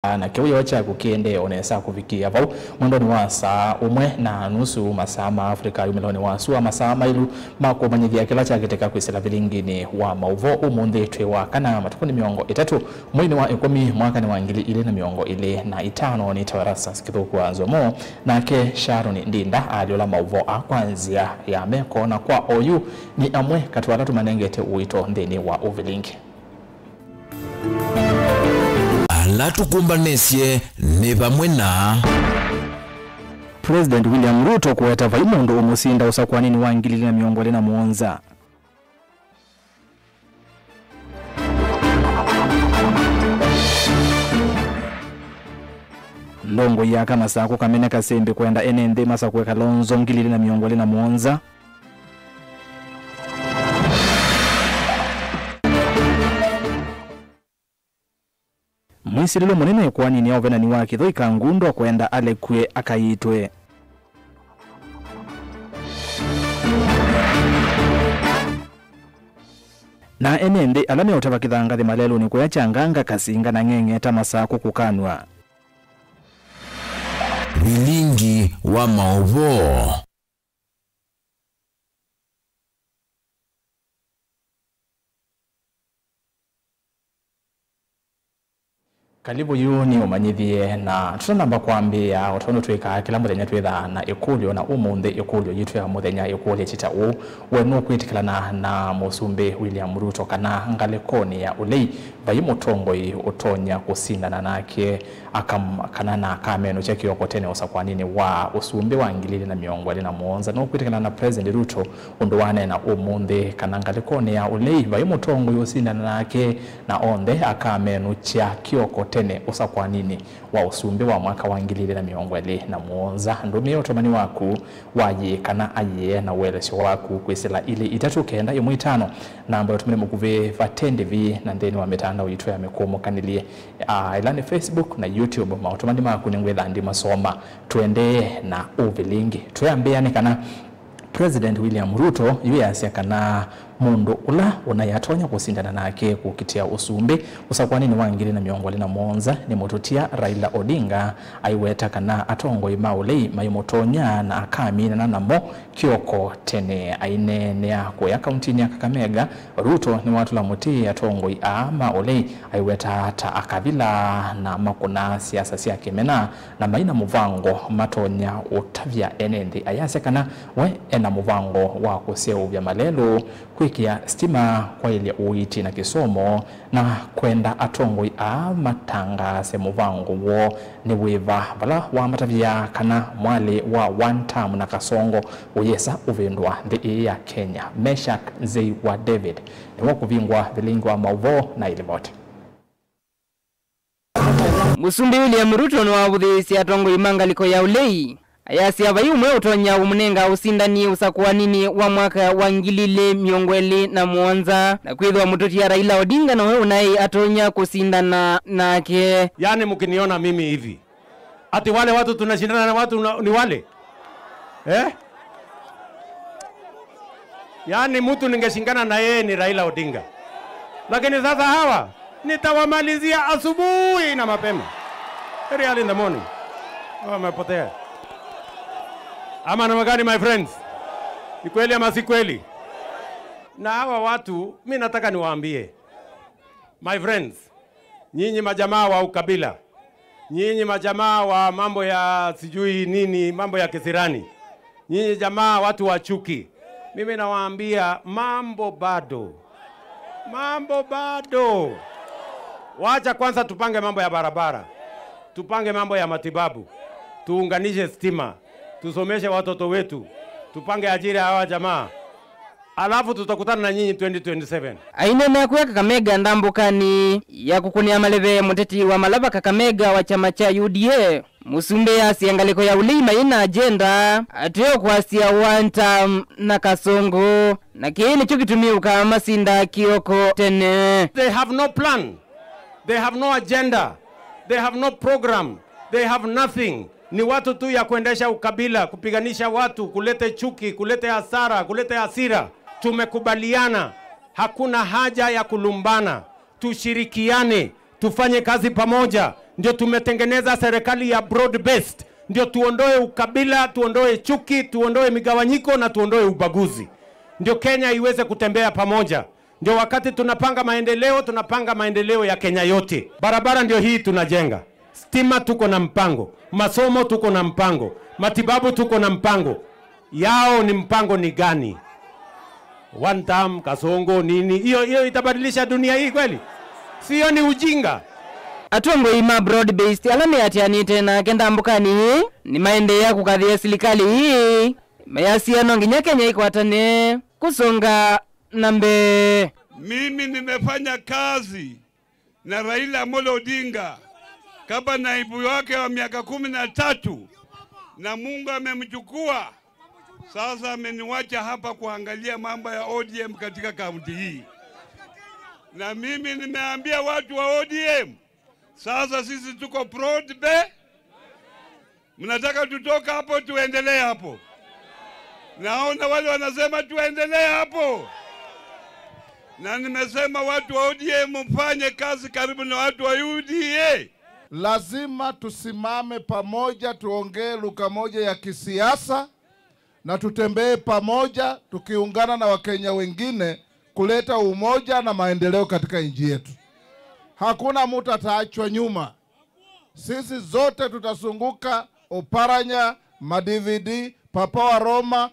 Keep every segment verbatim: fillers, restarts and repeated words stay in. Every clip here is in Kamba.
Na kĩwĩoo kyaku kĩendee o nesa kũvikĩĩa vau mwendonĩ wa saa ũmwe na nusu masaa ma Africa yumĩlonĩ wa sua, masaa maĩlu ma kũmanyĩthya kĩla kyakĩtĩka kwĩsĩla vilinginĩ wa maũvoo ũmũnthĩ twĩ wa kana matukũnĩ mĩongo ĩtatũ mweinĩ wa ĩkũmi mwakanĩ wa ngili ilĩ na mĩongo ĩlĩ na itano. Nĩ Tawarasas Kĩthũku wa Nzomo, nake Sharon Ndinda alyũla maũvoo aa kwa nzĩa ya meko, na kwa oyu nĩ amwe katĩ wa ala tũmanengete ũito nthĩnĩ wa ũvilingi. Ala tũkũmbanĩsye nĩ vamwe na President William Ruto kũweta vai mũndũ ũmũsinda ũsakũaninĩ wa ngili ilĩ na mĩongo ĩlĩ na mũonza. Ndongoi ya Kamasakũ Kamene Kasembi kwenda ene nthĩ masakũe Kalonzo ngili ilĩ na mĩongo ĩlĩ na mũonza. Mwĩsilĩlo mũnene ĩkoaninĩ ya ũvenani wa Kĩthũi Kangundo kwenda alekw'e akaitwe. Na ene nthĩ ala meũtava kĩthangathĩ malelũnĩ kũya Kyanganga, Kasinga na Ng'eng'eta Masakũ kũkanw'a. Vilingi wa maũvoo. Kalivu yu nĩ ũmanyĩthye, na tũtanamba kwambĩĩa, o tondũ twĩkaa kĩla mũthenya twĩthaa na ĩkũlyo, na ũmũnthĩ ĩkũlyo yitũ ya mũthenya ĩkũlĩtye ta ũũ: we nũkwĩtĩkĩlana na Mũsumbĩ William Ruto kana ngalĩkonĩ ya ũlei vai mũtongoi ũtonya kũsindana nake akam-, kana na akamenũkya kĩoko tene ũsakũaninĩ wa ũsumbĩ wa ngili ilĩ na mĩongo ĩlĩ na mũonza? Nũkwĩtĩkĩlana na President Ruto ũndũ waneena ũmũnthĩ kana ngalĩkonĩ ya ũlei vai mũtongoi ũsindana nake na onthe akamenũkya kĩoko tene ũsakũaninĩ wa ũsumbĩ wa mwaka wa ngili ilĩ na mĩongo ĩlĩ na mũonza? Ndũmĩa ũtũmani waku wa yĩĩ kana ayĩe na ũelesyo waku kwĩsĩla ilĩ itatũ kenda ĩmwe itano, namba ya ũtũmani mũkuvĩ vate ndĩvi, na nthĩnĩ wa mĩtandao yitũ ya mĩkũmũkanĩlye, ah, ĩla nĩ Facebook na YouTube. Maũtũmani maku nĩngwĩtha ndimasoma. Tũendee na ũvilingi. Twĩambĩĩa nĩ kana President William Ruto yu easya kana mũndũ ũla ũnaĩ atonya kũsindana nake kũkitĩa ũsumbĩ ũsakũaninĩ wa ngili na mĩongo ĩlĩ na mũonza nĩ mũtũtia Raila Odinga. Aiweta kana atongoi ma ũlei maimũtonya na akaminana namo kĩoko tene. Aineenea kũya kauntinĩ ya Kakamega, Ruto nĩwatũla mũtĩ atongoi aa ma ũlei aiweta ta akavila na makũnaa siasa sya kĩmena na mai na mũvango matonya ũtavya ene nthĩ. Ayasya kana we ena mũvango wa kũseũvya malelũ, kwĩkĩa sitima, kwaĩlya ũiiti na kĩsomo, na kwenda atongoi aa matangaase mũvango woo nĩ wĩva, vala wamatavya kana mwalĩ wa one term na kasongo ũyĩsa ũvĩndũa nthĩ ĩĩ ya Kenya. Meshack Nzei wa David nĩwe ũkũvingũa vilingi wa maũvoo na ĩlivoti. Mũsumbĩ William Ruto nĩwavũthĩĩsye atongoi ma ngalĩko ya ũlei, ayasya vai ũmwe ũtonya ũmũnenga ũsindani ũsakũaninĩ wa mwaka wa ngili ilĩ mĩongo ĩlĩ na mũonza, na kwĩthĩwa mũtũtia Raila Odinga nowe ũnaĩ atonya kũsindana nake. Yaani, mkiniona mimi hivi, ati wale watu tunashindana na watu na, ni wale? Eh? Yaani, mtu ningeshindana na yeye ni Raila Odinga. Lakini sasa hawa nitawamalizia asubuhi na mapema. Very early in the morning. Hawa wamepotea. Ama namna gani, my friends? Ni kweli ama si kweli? Na hawa watu, mi nataka niwaambie, my friends, nyinyi majamaa wa ukabila, nyinyi majamaa wa mambo ya sijui nini, mambo ya kisirani, nyinyi jamaa watu wa chuki, mimi nawaambia, mambo bado, mambo bado. Wacha kwanza tupange mambo ya barabara, tupange mambo ya matibabu, tuunganishe stima, tusomeshe watoto wetu, tupange ajira ya hawa jamaa. Alafu tutakutana na nyinyi twenty twenty-seven. Aineenea kũya Kakamega ndambũkanĩ ya kũkũnĩa maleve, mũteti wa Malava Kakamega wa kyama kya U D A, Mũsumbĩ asya ngalĩko ya ũlei mai na agenda, ateo kwasya one term na kasongo, na kĩĩ nĩkyo kĩtumi ũkaa masinda kĩoko tene. They have no plan. They have no agenda. They have no program. They have nothing. Ni watu tu ya kuendesha ukabila, kupiganisha watu, kulete chuki, kulete hasara, kulete hasira. Tumekubaliana, hakuna haja ya kulumbana. Tushirikiane, tufanye kazi pamoja. Ndio tumetengeneza serikali ya broad based, ndio tuondoe ukabila, tuondoe chuki, tuondoe migawanyiko na tuondoe ubaguzi, ndio Kenya iweze kutembea pamoja. Ndio wakati tunapanga maendeleo, tunapanga maendeleo ya Kenya yote. Barabara ndio hii tunajenga. Stima tuko na mpango, masomo tuko na mpango, matibabu tuko na mpango. Yao ni mpango ni gani? One term, kasongo, nini? Hiyo, hiyo itabadilisha dunia hii kweli? Sio, ni ujinga. Atongoi ma broad based ala meatianĩte nake ndambũkanĩ ĩĩ nĩmaendeea kũkathĩa silikalĩ ĩĩ, mayasya no nginya Kenya ĩkwatane kũsonga na mbee. Mimi nimefanya kazi na Raila Amolo Odinga kama naibu wake wa miaka kumi na tatu, na Mungu amemchukua. Sasa ameniwacha hapa kuangalia mambo ya O D M katika kaunti hii, na mimi nimeambia watu wa O D M, sasa sisi tuko broad be. Mnataka tutoka hapo, tuendelee hapo? Naona wale wanasema tuendelee hapo. Na nimesema watu wa O D M mfanye kazi karibu na watu wa U D A. Lazima tusimame pamoja, tuongee lugha moja ya kisiasa, na tutembee pamoja tukiungana na Wakenya wengine kuleta umoja na maendeleo katika nchi yetu. Hakuna mtu ataachwa nyuma. Sisi zote tutazunguka Oparanya, ma D V D, Papa wa Roma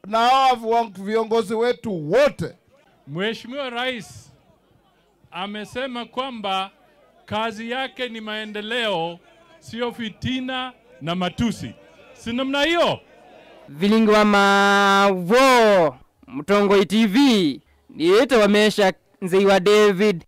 na hawa vion-, viongozi wetu wote. Mheshimiwa Rais amesema kwamba kazi yake ni maendeleo, sio fitina na matusi. Si namna hiyo? Vilingi wa Mavo, Mũtongoi T V, nĩĩtawa Meshack Nzei wa David.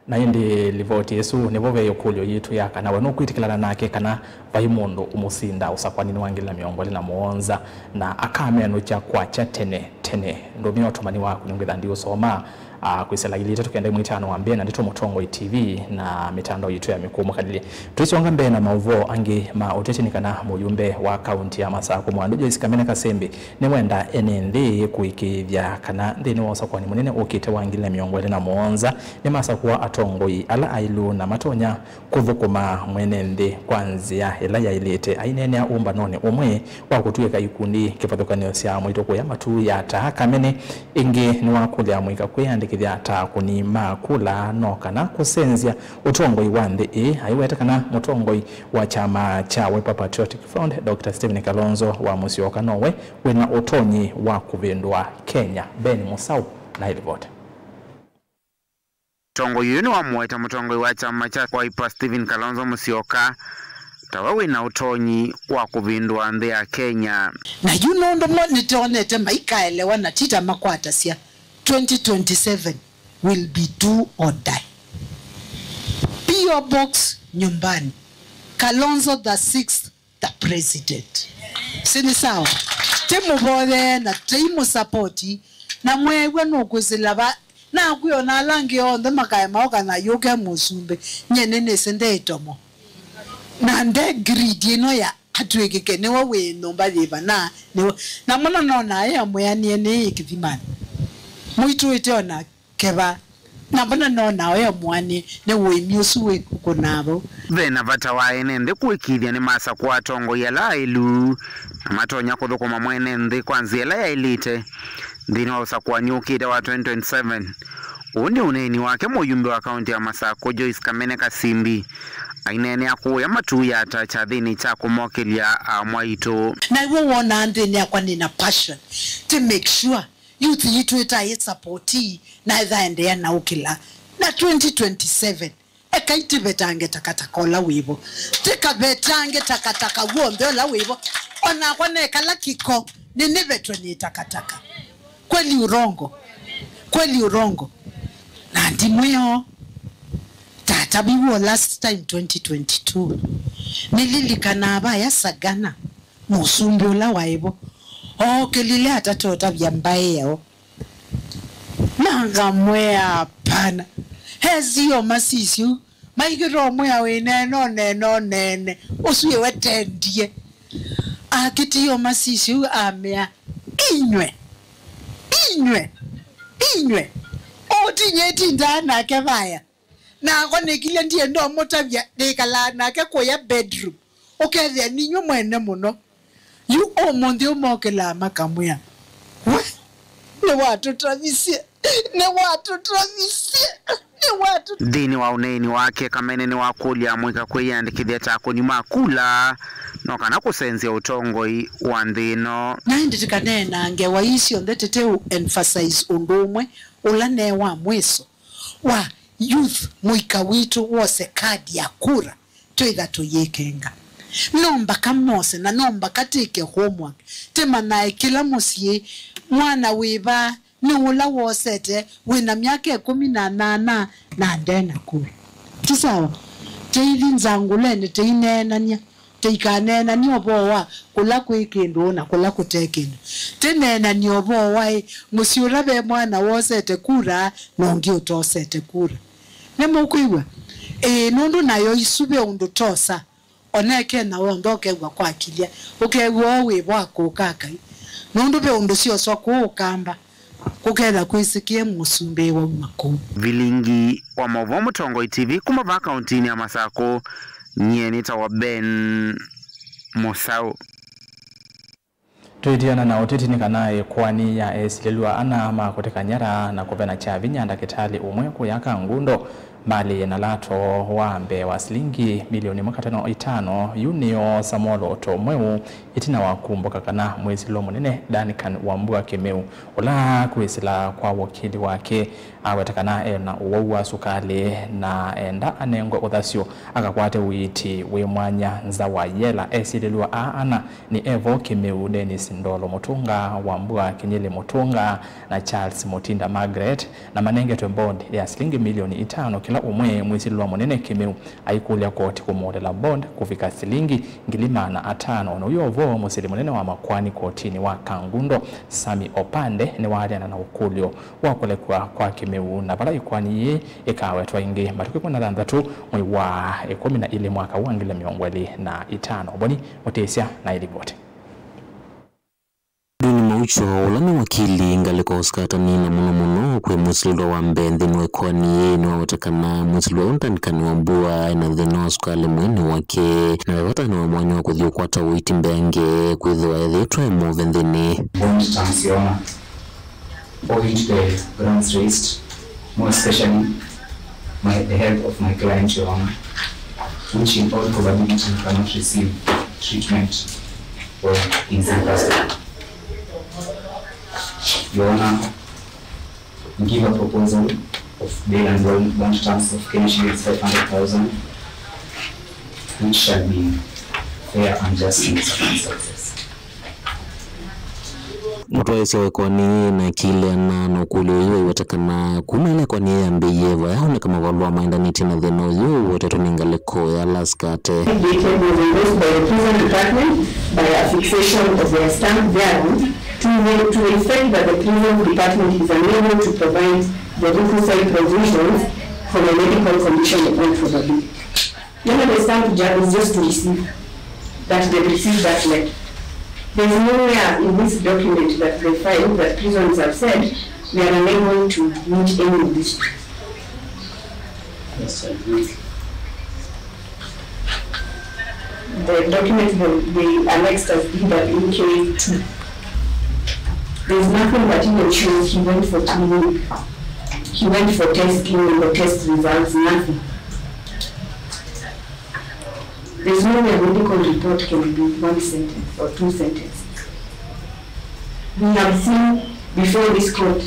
Na ĩndĩ livoti ĩsu nĩvo ve ĩkũlyo yitũ ya kana we nũkwĩtĩkĩlana nake kana vai mũndũ ũmũsinda ũsakwaninĩ wa ngili na mĩongo ĩlĩ na mũonza, na akamenũkya kwakya tene tene. Ndũmĩa ũtũmani waku nĩngwĩtha ndiũsoma, ah, kwĩsĩla ngili itatũ kenda ĩmwe itano wa mbee, na ndeto Mũtongoi T V na mĩtandao yitũ ya mĩkũmũkalĩlye. Twĩsonga mbee na maũvoo angĩ ma ũteti nĩ kana mũyumbe wa kaunti ya Masakũ Mwandũ Joyce Kamene Kasembi nĩwenda ene nthĩ kũĩkĩĩthya kana nthĩnĩ wa ũsakũani mũnene ũkĩte wa ngili na mĩongo ĩlĩ na mũonza nĩmasakũa atongoi ala aĩlu na matonya kũthũkũma mwene nthĩ kwa nzĩa ĩla yaĩlĩte. Aineenea ũmbanonĩ ũmwe wa kũtw'ĩka ikundi kĩvathũkany'o sya Mwaitũ kũya Matuu ya Taa, Kamene ĩngĩ nĩwakũlya mũika kwĩyandĩkĩthya ta akũni ma kula no kana kũsenzya ũtongoi wa nthĩ ĩĩ. Aiweta kana mũtongoi wa kyama kya Wiper Patriotic Front, Doctor Stephen Kalonzo wa Musyoka nowe wĩna ũtonyi wa kũvĩndũa Kenya. Ben Musau na ĩlivoti. Mũtongoi ũyũ nĩwamũweta mũtongoi wa kyama kya Wiper Stephen Kalonzo Musyoka tawe wĩna ũtonyi wa kũvĩndũa nthĩ ya Kenya. Na yu nũndũ mo nĩtonete maikaelewa na tita makwatasya, twenty twenty-seven will be do or die. P O Box nyumbani. Kalonzo the sixth, the president. Si nĩ sawa? Tĩmũvoyee na tĩimũsapoti, na mweew'a nũkwĩsĩla va, nakwĩ ona ala angĩ onthe makaema oka na yũke mũsumbĩ, nyie nĩnĩsĩ nde ĩtomo. Na nde greed ĩno ya atw'ĩkĩke nĩwe wĩ nyũmba yĩva na nĩwe. Na mũna nonaa ĩ amwĩanĩe nĩ kĩthimanĩ. Mũitũĩte ona keva. Na mbona nonaa ĩ amwĩanĩe nĩ ũĩmi ũsu wĩ kũnaa vau. Ve na vata wa ene nthĩ kũĩkĩĩthya nĩmasakũa atongoi ala aĩlu na matonya kũthũkũma mwene nthĩ kwa nzĩa ĩla yaĩlĩte nthĩnĩ wa ũsakũani ũkĩte wa twenty twenty-seven. Ũũ nĩ ũneeni wake mũyumbe wa kaunti ya Masakũ Joyce Kamene Kasimbi aineenea kũya Matuu ya Taa kyathĩnĩ kya kũmokĩlya a Mwaitũ. Na iwe wonaa nthĩnĩ yakwa nĩna passion to make sure youth yitũ ĩtaĩ support na ĩthaendeea na ũkĩla. Na twenty twenty-seven, ekai tĩvetange takataka ũla wĩvo. Tĩkavetange takataka w'onthe ũla wĩvo. Onakwa nekala kĩko, nĩnĩvetwe nĩ takataka. Kweli urongo? Kweli urongo? Na ndimwĩoo. Tata viwo last time twenty twenty-two. Nĩlilikanaa vaya Sagana, mũsumbĩ ũla waĩ vo. Ookĩlile atatũtavya mbaĩ yao. Na ngamwĩa, "Hapana." Esio masisyo, maikĩtwa mwĩa wĩ nene, nene, nene. Ũsu ĩwe tendie. Akĩtio masisyo, amea, "Inyw'ĩ, inyw'ĩ, inyw'ĩ." Ũtinye ĩtindaa nake vaya. Nakwa nĩkilye ndienda ũmũtavya, nĩkalaa nake kũya bedroom. Ũkethĩa ninywe mwene mũno. Yu ũmũnthĩ ũmokĩlaa makamwĩa, "We, nĩwatũtavisye, nĩwatũtavisye, nĩwatũ-" Nthĩnĩ wa ũneeni wake, Kamene nĩwakũlya mũika kwĩyĩandĩkĩthya ta akũni ma kula, no kana kũsenzya ũtongoi wa nthĩ ĩno. Na ĩndĩ tĩkaneenaa ngewa ii syonthe tĩteũ emphasize ũndũ ũmwe ũla ne wa mwĩso wa youth, mũika witũ wose kadi ya kura. Twĩtha tũyĩkenga. No mbaka mose na no mbaka tĩke homework. Tĩmanae kĩla mũsyĩ, mwana wĩva, nĩ ũla wosete wĩna myaka ĩkũmi na nana na ndena kura. Ti sawa? Tĩithi nzangũlene tĩineenany'a. Tĩikaneenany'a ũvoo wa kũla kwĩ kĩndũ na kũla kũte kĩndũ. Tĩneenany'a ũvoo wa ĩ, mũsyĩ ũla ve mwana wosete kura na ũngĩ ũtosete kura. Nĩmũkwĩw'a? Ĩĩ, nũndũ nayo isu ve ũndũ tosa. Ona eke na wonthe ũkew'a kwakilya, ũkew'a o wĩvo akũka akai. Nũndũ ve ũndũ syoswa kũũ ũkamba, kũketha kwĩsĩkĩe mũsumbĩ wauma kũu. Vilingi wa maũvoo Mũtongoi T V kuma vaa kauntinĩ ya Masakũ, nyie nĩtawa Ben Mũsaũ. Twĩtiana na ũteti nĩ kana ĩkoani ya esilĩlw'a ana ma kũteka nyara na kũvenakya vinya ndakĩtalĩ ũmwe kũya Kangundo malĩe na lato wa mbee wa silingi milioni ĩmwe katano itano. Yu nĩyoosa mwolooto mweũ ĩtina wa kumbũka kana mwĩsilĩlwa mũnene Duncan Wambua Kĩmeu, ũla kwĩsĩla kwa wokili wake aweta kana e na ũwau wa sukalĩ na enda anengwe ũthasyo akakwate ũiiti wĩ mwanya nza wa yela. Esilĩlw'a aa ana nĩ Evo Kĩmeu, Dennis Ndolo Mũtũnga, Wambua Kĩnyĩlĩ Mũtũnga, na Charles Mũtinda Margaret, na manengetwe bond ya silingi milioni itano kĩla ũmwe. Mwĩsilĩlwa mũnene Kĩmeu aikũlya koti kũmũolela bond kũvika silingi ngili maana atano. Na ũyũ ũvoo, mũsili mũnene wa makoani kotinĩ wa Kangundo, Sami Opande, nĩwaalyana na ũkũlyo wa kũlekw'a kwa Kĩmeu, na vala ĩkoani yĩĩ ĩkawetwa ĩngĩ matukũ ĩkũmi na thanthatũ mwei wa ĩkũmi na ilĩ mwaka wa ngili mĩongo ĩlĩ na itano. Boni Mũtĩsya na ĩlivoti. Nduni Maucho, ũla nĩ wakili ngalĩko Oscar Tanina, mũno mũno kwĩ mwĩsilĩlwa wa mbee nthĩnĩ wa ĩkoani yĩĩ, nĩwaweta kana mwĩsilĩlwa ũũ Duncan Wambua ena thĩna wa sukalĩ mwĩĩnĩ wake, na ve vata nĩ wa mwanya wa kũthi ũkwata ũiiti mbeange kwĩthĩwa ethĩĩtwe e mũũve nthĩnĩ. Bond terms, Your Honor, owing to the grounds raised, more especially my, the health of my client, Your Honor, which in all probability cannot receive treatment while in custody. Your Honor, we give a proposal of bail and bond, bond terms of Kenya shillings five hundred thousand, which shall be fair and just in the circumstances. Mũtwaĩĩsya wa ĩkoani yĩĩ na akilĩana na ũkũlyo ũyũ, aiweta kana kuma ĩla ĩkoani yĩĩ yambĩĩie, vayaoneka mavalũa maendanĩtye na thĩna ũyũ ũwetetwe nĩ ngalĩko ya Alaska Ate. It was endorsed by the prison department by affixation of their stamp thereon to, to the effect that the prison department is unable to provide the requisite provisions for my medical condition in all probability. None of the stamp, judge, is just to receive that they've received that letter. There's nowhere in this document that they find that prisons have said we are unable to meet any of these two. The document that they annexed as D W K two. There's nothing that even shows he went for clinic, he went for test clinic or test results, nothing. There's no way a medical report can be one sentence or two sentences. We have seen before this court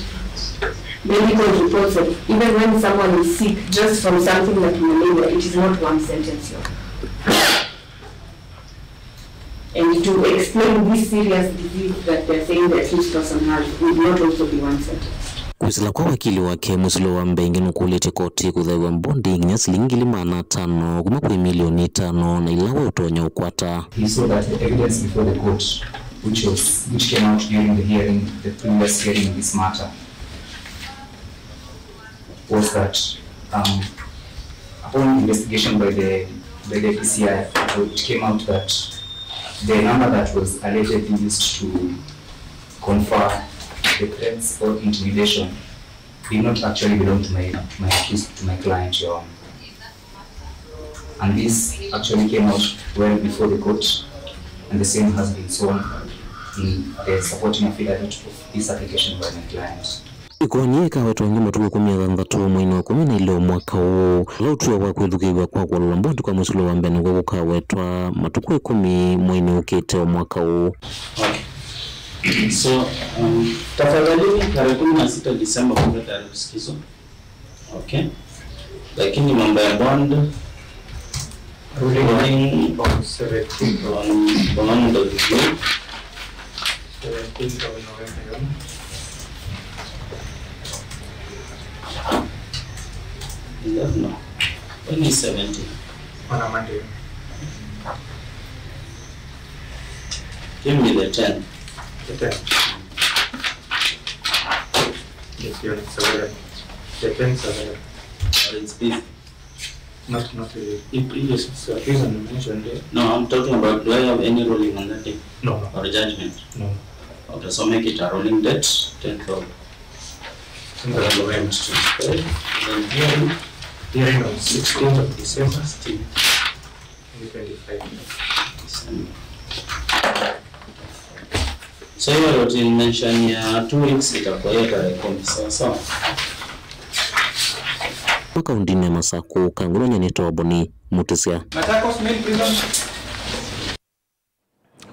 medical reports of even when someone is sick just from something like malaria, it is not one sentence. And to explain this serious disease that they're saying the accused person has would not also be one sentence. Kwĩsĩla kwa wakili wake, mũsili wa mbee ĩngĩ nũkũlĩtye koti kũthaĩwa mbondi nginya silingi ngili maana atano kuma kwĩ milioni itano na ila we ũtonya ũkwata. He saw that the evidence before the court, which was, which came out during the hearing, the previous hearing in this matter, was that, um, upon investigation by the, by the D C I, it came out that the number that was allegedly used to confer the threats or intimidation did not actually belong to my, to my accused, to my client, Your Honor. And this actually came out well before the court, and the same has been sworn in the supporting affidavit of this application by my client. Ĩkoani ĩkawetwa ĩngĩ matukũ ĩkũmi na thanthatũ mweinĩ wa ĩkũmi na ilĩ wa mwaka ũũ. Vala ũtw'ĩo wa kwĩthukĩĩw'a kwa kũlala mboti kwa mũsulo wa mbee nĩkw'o kũkawetwa matukũ ĩkũmi mweinĩ ũkĩte wa mwaka ũũ. Okay. So, um, tafadhalini, tarehe kumi na sita Disemba kuwe tayari kusikizwa. Okay. Lakini mambo ya bond, ruling on seventeenth, on, on the review. Seventeenth of November. Eleven, no. When is seventeen? On a Monday. Give me the tenth. The tenth. Yes, your seven. The tenth, seven. Or it's busy. Not, not really. If, if it's a reason you mentioned there. No, I'm talking about, do I have any ruling on that day? No, no. Or judgment? No. Okay, so make it a rolling date, tenth of November. Then hearing, hearing on sixteenth of December. Sixteenth. Twenty-five. So hiyo routine mention ya two weeks itakuwa hiyo tarehe kumi, sawa sawa? Kwa kaunti ya Masakũ, Kangũlũ nyanĩtwa Boni Mũtĩsya. Machakos main prison.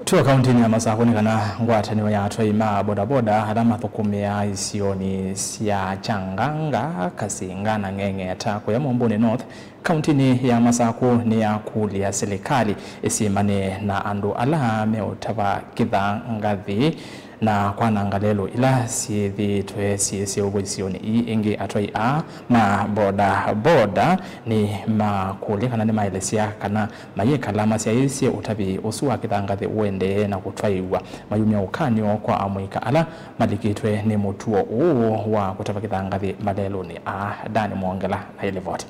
Tũo kauntinĩ ya Masakũ nĩ kana ngwatanĩo ya atwai ma bodaboda ala mathũkũmĩaa isionĩ sya Kyanganga, Kasinga na Ng'eng'eta kũya Mũmbũnĩ North, kauntinĩ ya Masakũ nĩyakũlya silikalĩ ĩsyĩmane na andũ ala meũtava kĩthangathĩ na kwananga lelũ ila syĩthĩĩtwe syĩseũvw'a isionĩ ii. Ĩngĩ, atwai aa ma boda boda nĩmakũlya kana nĩmaelesya kana mayĩkala masyaĩĩsye ũtavi ũsu wa kĩthangathĩ ũendee na kũtwaĩw'a, mayumya ũkany'o kwa amũika ala malikĩtwe nĩ mũtuo ũũ wa kũtava kĩthangathĩ malelũnĩ aa. Dan Mwongela na ĩlivoti.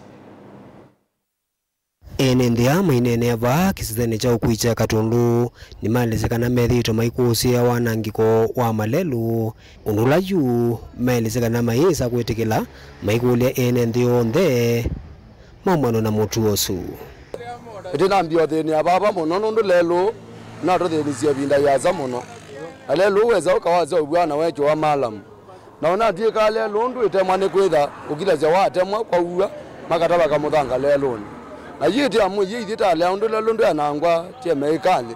Ene nthĩ aa maineenea vaa kĩsesenĩ kya ũkui kya Katũndũ nĩmaelesya kana methĩĩtwe maikũsĩĩa wanangĩko wa malelũ, ũndũ ũla yu maelesya kana mayĩsa kwĩtĩkĩla maikũlya ene nthĩ onthe maumano na mũtuo ũsu. Ĩtĩ nambia ũthĩnĩa vava mũno nũndũ lelũ natũthĩnisye ĩvinda yĩasa mũno, na lelũ wesa ũkawasya ũvw'ana wekĩwa malamu. Na ũnatw'ĩkaa lelũ ũndũ ĩtemwa nĩ kwĩtha ũkilasya watemwa kwauw'a makatava kamũthanga lelũnĩ. Na yu ĩtĩ amũie ithyĩ talea ũndũ lelũ ndwenangwa, tye meĩka nthĩ,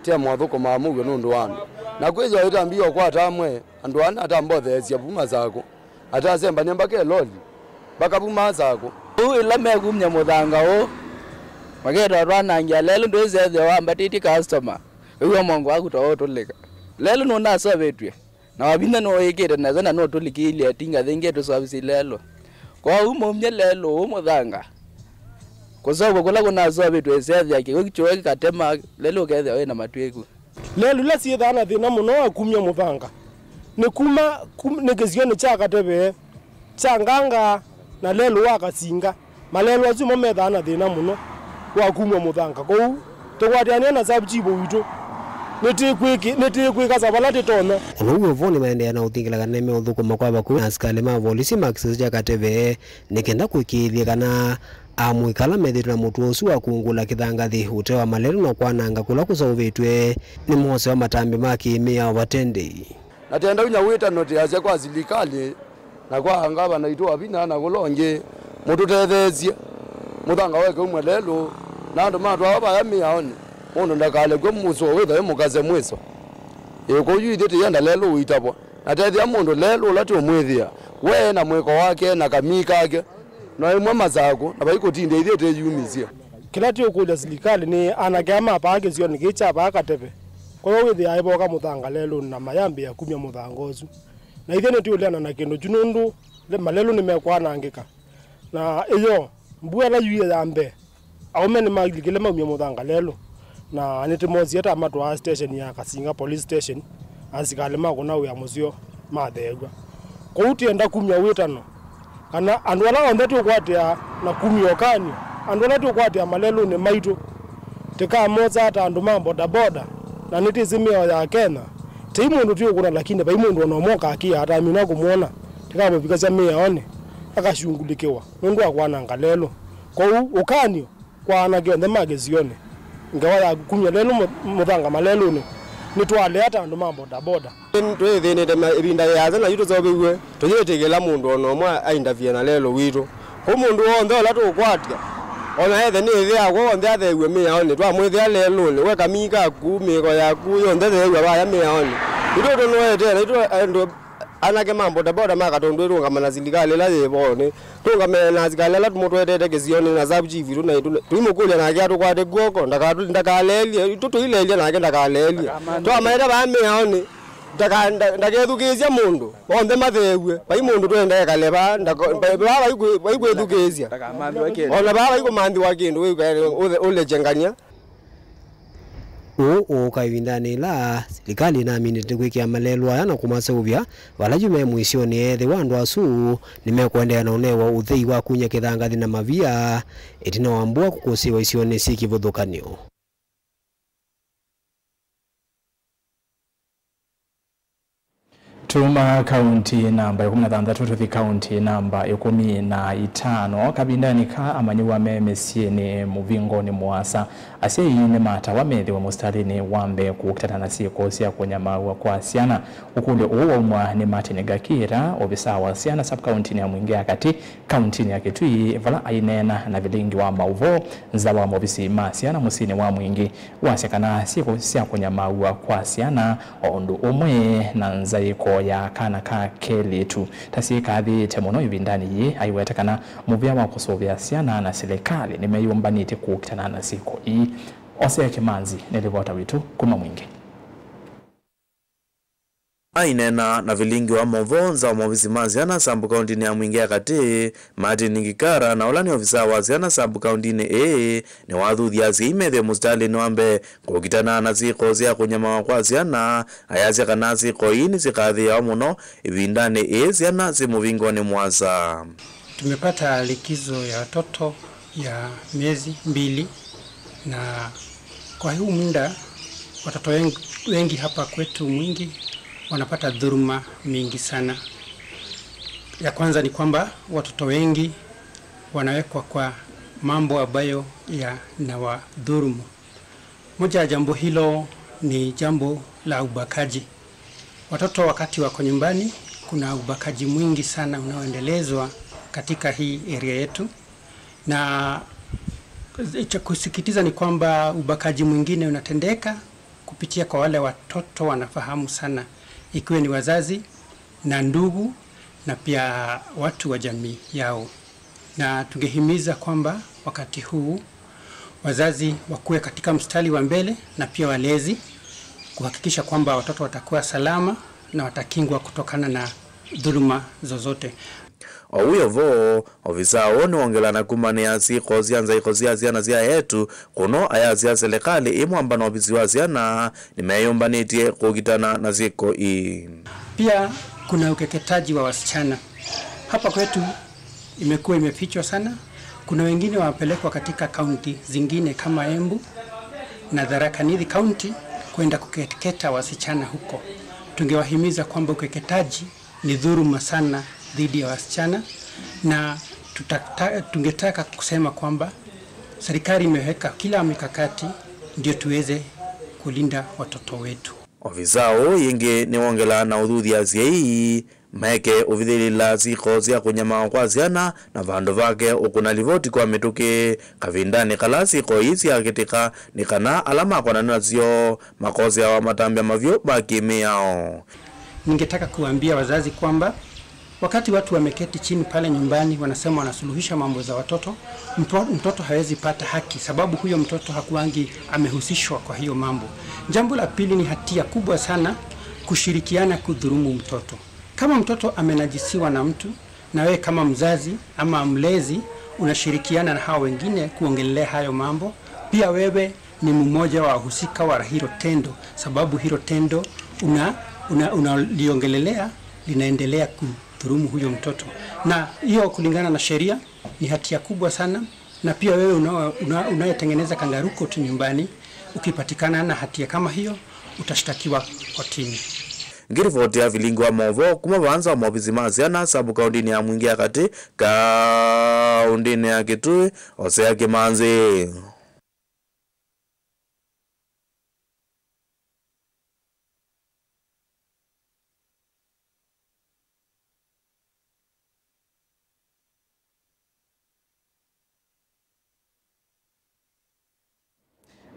tye mothũkũmaa mũuo nũndũ wa andũ. Na kwĩthĩwa ĩtambia ũkwata amwe andũ ana atambotheesya vu Masakũ, atasembany'a mbaka ĩloli, vakavuma Masakũ. Ũu ĩla mekumya mũthanga ũũ, maketwa twanangĩa lelũ ndwĩsethĩa wambatĩtye customer, wĩw'a mongo waku ta ũtũlĩka. Lelũ nũnasovĩtw'e. Na wavinya nũwĩkĩte nesa na nũtũlikĩilye ĩtinga yĩngĩ ĩtũseũvisye lelũ. Kwoou maumye lelũ ũũ mũthanga, kũseũvw'a kũla kũnaseũvĩtw'e ĩsethĩa kĩw'ũ kĩkatema lelũ ũkethĩa wĩ na matw'ĩku. Lelũ ila syĩthaa na thĩna mũno wa kumya mũthanga nĩ kuma, kum-, nĩ kĩsionĩ kya Kateve, kya Nganga, na lelũ wa Kasinga. Malelũ asu mo methaa na thĩna mũno wa kumw'a mũthanga, kwoou tũkwatĩanĩe na sub chief witũ nĩtĩkwĩkasa vala tĩtonya. Ona ũu wĩ vo, nĩmaendeea na ũthingĩla kana nĩmeũthũkũma kwa vakuvĩ na asikalĩ ma volisi ma kĩsese kya Kateve nĩ kenda kũĩkĩĩthya kana amũika ala methĩĩtwe na mũtuo ũsu wa kungũla kĩthangathĩ ũtee wa malelũ na kwananga kũla kũseũvĩtw'e nĩmosewa matambya ma kĩ-mĩao vate ndĩi. Na tenda vinya wĩtanwe tĩasya kwa silikalĩ na kwa ngavana witũ wa vinya na kũla ũngĩ, mũtũtetheesye mũthanga weke umwe lelũ, na andũ matwawa vaya mĩaonĩ, mũndũ ndakalekwe mũsũa wĩtha wĩ mũkase mwĩso. Ĩ, kũu yu ithyĩ tĩyenda lelũ ũitavwa, na tethĩa mũndũ lelũ ũla tũũmwĩthĩa we na mwĩko wake na kamii kake, no ĩmwe Masakũ, na vai kũtindĩa ithyĩ tĩyumisye. Kĩla tũũkũlya silikalĩ nĩ anake aa ma vaa kĩsionĩ kĩĩ kya vaa Kateve, kwĩw'a wĩthĩaa ĩvoka mũthanga lelũnĩ na mayambĩĩa kumya mũthanga ũsu. Na ithyĩ nĩtũũleana na kĩndũ kyu nũndũ le-, malelũ nĩmekwanangĩka. Na ĩyoo, mbua ĩla yuie ya mbee, aũme nĩmalikile maumya mũthanga lelũ, na nĩtũmosie ta matwaa station ya Kasinga Police Station, asikalĩ ma kũna wĩa mũseo matheew'a. Kwoou tĩenda kumya wĩtano kana andũ ala onthe tũkwatĩa na kumya ũkany'o, andũ ala tũkwatĩa malelũnĩ maitũ, tĩkamosaa ta andũ ma bodaboda, na nĩtwĩsĩ mĩao ya Kenya, tei mũndũ tũũkũna, lakini vai mũndũ ona ũmwe ũkakĩa atamina kũmwona, tĩkamũvikasya mĩaonĩ, akashungulikiwa nũndũ wa kwananga lelũ. Kwoou ũkany'o Kwa anake onthe ma kĩsionĩ, ngewa ya kumya lelũ mũ-, mũthanga malelũnĩ, nĩtwalea ta andũ ma bodaboda. Twĩthĩnĩte ma-, ĩvinda yĩasa na yu tũseũvĩw'e, tũyĩtĩkĩla mũndũ o na ũmwe aindavie na lelũ witũ. Kũu mũndũ w'onthe ũla tũũkwatya, o na ethe nĩ ĩthe yakwa, w'onthe atheew'e mĩaonĩ, twamwĩthĩa lelũnĩ, we kamii kaku, mĩĩko yaku yonthe theew'a vaya mĩaonĩ. Itũ tũnũetee, na itũ andũ anake ma bodaboda ma Katũndũ, tũũngama na silikalĩ ĩla yĩ vo, nĩ tũũngame na asikalĩ ala tũmũtwetete kĩsionĩ na sub chief witũ, na itũ tũimũkũlya nake atũkwate kw'oko, ndakatũ-, ndakaleelye, itũ tũileelya nake ndakaleelye. Twamaete vaa mĩaonĩ, ndaka-, nda-, ndakethukĩĩsya mũndũ, onthe matheew'e, vai mũndũ twenda ekale vaa, ndako-, va-, vaa vaikwĩ-, vaikwĩthukĩĩsya. O na vaa vaikũmanthĩwa kĩndũ, wĩkae ũthe-, ũlekye ngania. Ũũ ũũka ĩvindanĩ ĩla silikalĩ ĩnaminĩte kwĩkĩa malelũ aya na kũmaseũvya vala yu me mũisyonĩ, ethĩwa andũ asu nĩmekũendeea na ũnewa ũthei wa kunya kĩthangathi na mavia ĩtina wa mbua kũkũsĩĩwa isionĩ syĩ kĩvathũkany'o. Tuma kaunti namba ĩkũmi na thanthatũ tũthi kaunti namba ĩkũmi na itano. Kavindanĩ ka amanyĩw'a me mĩsyĩnĩ mũvingoni mũasa, asyai nĩmatawa methĩwe mũsitalĩnĩ wa mbee kũkitana na syĩko sya kũnyamaaw'a kwa syana. Ũkũlyo ũũ waumwa nĩ Martin Gakira, ovisaa wa syana sub-kauntinĩ ya Mwingĩ ya Katĩ, kauntinĩ ya Kitui, vala aineena na vilingi wa maũvoo nza wa movisi ma syana mũsyĩnĩ wa Mwingĩ. Wasya kana syĩko sya kũnyamaaw'a kwa syana, o ũndũ ũmwe na nzaĩko ya kana ka kelĩtu, ta syĩkathĩĩte mũno ĩvindanĩ yĩĩ, aiweta kana mũvĩa wa kũsũvĩa syana na silikalĩ nĩmeyũmbanĩtye kũkitana na syĩko ii. Osea Kĩmanzi nĩ livota witũ kuma Mwingĩ. Aineena na vilingi wa maũvoo nza wa movisi ma syana sub-kauntinĩ ya Mwingĩ ya Katĩ, Martin Ngikara, na ũla nĩ ovisaa wa syana sub-kauntinĩ ĩĩ, nĩwathuthya asyai methĩwe mũsitalĩnĩ wa mbee kũkitana na syĩko sya kũnyamawa kwa syana, ayasya kana syĩko ii nĩsyĩkathĩĩawa mũno ĩvindanĩ ĩĩ syana syĩ mũvingoni mũasa. Tumepata likizo ya watoto ya miezi mbili, na kwa huu muda watoto wengi, wengi hapa kwetu Mwingi wanapata dhuluma mingi sana. Ya kwanza ni kwamba watoto wengi wanawekwa kwa mambo ambayo yanawadhulumu. Moja ya jambo hilo ni jambo la ubakaji. Watoto wakati wako nyumbani, kuna ubakaji mwingi sana unaoendelezwa katika hii area yetu, na cha kusikitiza ni kwamba ubakaji mwingine unatendeka kupitia kwa wale watoto wanafahamu sana, ikiwa ni wazazi na ndugu na pia watu wa jamii yao. Na tungehimiza kwamba wakati huu wazazi wakuwe katika mstari wa mbele na pia walezi kuhakikisha kwamba watoto watakuwa salama na watakingwa kutokana na dhuluma zozote. O wĩ o vo, ovisaa ũũ nĩwongela na kumanĩa syĩko sya nzaĩko sya syana sya eĩtu kũno ayasya silikalĩ ĩ mwamba na ovisi wa syana nĩmeyũmbanĩtye kũkitana na syĩko ii. Pia kuna ukeketaji wa wasichana. Hapa kwetu imekuwa imefichwa sana. Kuna wengine wamepelekwa katika kaunti zingine kama Embu na Tharaka Nithi County kwenda kukeketa wasichana huko. Tungewahimiza kwamba ukeketaji ni dhuluma sana dhidi ya wasichana, na tutata-, tungetaka kusema kwamba serikali imeweka kila mikakati ndio tuweze kulinda watoto wetu. Ovisaa ũũ yĩngĩ nĩwongelaa na ũthuthya asyai maeke ũvithĩlĩla syĩko sya kũnyamawa kwa syana, na vandũ vake ũkũna livoti kwa mĩtũkĩ kavindanĩ kala syĩko ii syakĩtĩka, nĩ kana ala makonana nasyo makoseawa matambya mavyũ ma kĩmĩao. Ningetaka kuambia wazazi kwamba wakati watu wameketi chini pale nyumbani, wanasema wanasuluhisha mambo za watoto, mto-, mtoto hawezi pata haki sababu huyo mtoto hakuangi amehusishwa kwa hiyo mambo. Jambo la pili, ni hatia kubwa sana kushirikiana kudhulumu mtoto. Kama mtoto amenajisiwa na mtu, na wewe kama mzazi ama mlezi unashirikiana na hao wengine kuongelelea hayo mambo, pia wewe ni mmoja wa wahusika wa hilo tendo, sababu hilo tendo una-, una-, unaliongelelea linaendelea kudhulumu huyo mtoto. Na hiyo kulingana na sheria ni hatia kubwa sana, na pia wewe una-, una-, unayetengeneza kangaroo court nyumbani, ukipatikana na hatia kama hiyo, utashtakiwa kotini. Ngĩrivoti ya vilingi wa maũvoo kuma vaa nza wa maovisi ma syana sub kaũndĩnĩ ya Mwingĩ ya Katĩ, kaũndĩnĩ ya Kitui, Hosea Kĩmanzi.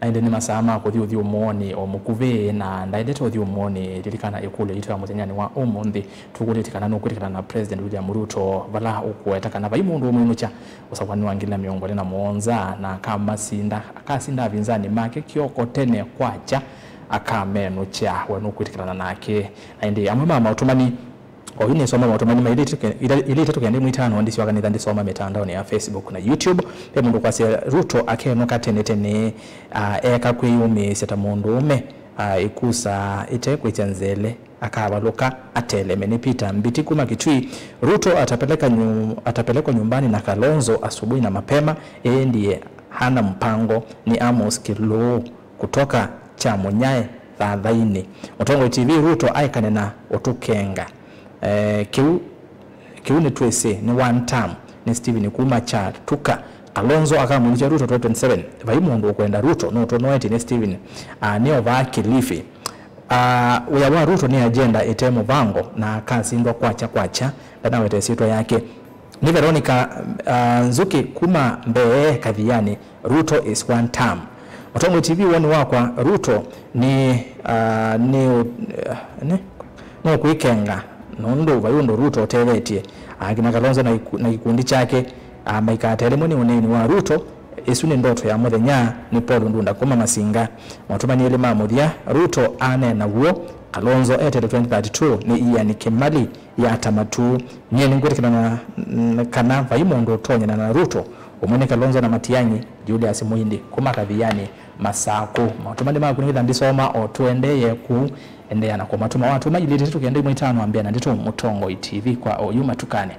Na ĩndĩ nĩ masaa ma kũthi ũthyũmũonĩ o mũkuvĩ, na ndaendete ũthyũmũonĩ, lilikana ĩkũlyo yitũ ya mũthenyanĩ wa ũmũnthĩ. Tũkũlĩtye kana nũkwĩtĩkana na President William Ruto vala ũkũweta kana vai mũndũ ũmwĩnũkya ũsakũanĩ wa ngili na mĩongo ĩlĩ na mũonza, na akamasinda, akasinda avinzanĩ make kĩoko tene kwakya, akamenũkya. We nũkwĩtĩkĩlana nake? Na ĩndĩ amwe ma maũtũmani, oyu nĩsoma maũtũmani ma ilĩ itatũ kenda ĩmwe itano, ndĩsyoka nĩtha ndĩsoma mĩtandaonĩ ya Facebook na YouTube. Ve mũndũ kwasya Ruto akenũka tene tene, ah, eka kwĩyũmĩĩsya ta mũndũũme, ah, ĩkusa ĩte kwĩkya nzele. Akavalũka ateleme. Nĩ Peter Mbiti kuma Kitui. Ruto atapeleka nyu-, atapelekwa nyumbani na Kalonzo asubuhi na mapema, yeye ndiye hana mpango. Ni Amos Kiluu kutoka Kyamunyae Thathaini. Mũtongoi T V, Ruto aekane na ũtũkenga. Eh, kĩu, kĩu nĩtwĩsĩ nĩ one term. Nĩ Stephen kuma Kyatuka. Kalonzo akamwĩnũkya Ruto twenty twenty-seven. Vai mũndũ ũkwenda Ruto, nũtũnũetye nĩ Stephen. Ah, nĩ ovaa Kilifi. Ah, wĩa wa Ruto nĩ agenda ĩte mũvango na akasindwa kwakya kwakya, ndanaweta ĩsyĩtwa yake. Nĩ Veronica, ah, Nzuki kuma Mbee Kathiani, Ruto is one term. Mũtongoi T V, woni wakwa, Ruto nĩ, ah, nĩ ũ-, nĩ, nũkwĩkenga nũndũ vai ũndũ Ruto ũtethetye akina Kalonzo na iku-, na gĩkundi kyake, ah, maikatee rĩmwe nĩ ũneeni wa Ruto. Ĩsu nĩ ndoto ya mũthenya. Nĩ Paul Ndunda kuma Masinga. Maũtũmani elĩ ma mũthya, Ruto aneena w'o, Kalonzo etete twenty thirty-two nĩ Ian Kĩmali ya Tamatu. Nyie nĩngwĩtĩkĩlana n-, kana vai mũndũ ũtonyana na Ruto, ũmwe nĩ Kalonzo na Matiang'i. Julius Mwindi kuma Kathiani, Masaku. Maũtũmani maku nĩgetha ndisoma o tũendee kũu. Endeea na kũmatũma. Watũma ilĩ itatũ kenda ĩmwe itano, ambĩa na ndeto Mũtongoi T V kwa oyu matukane.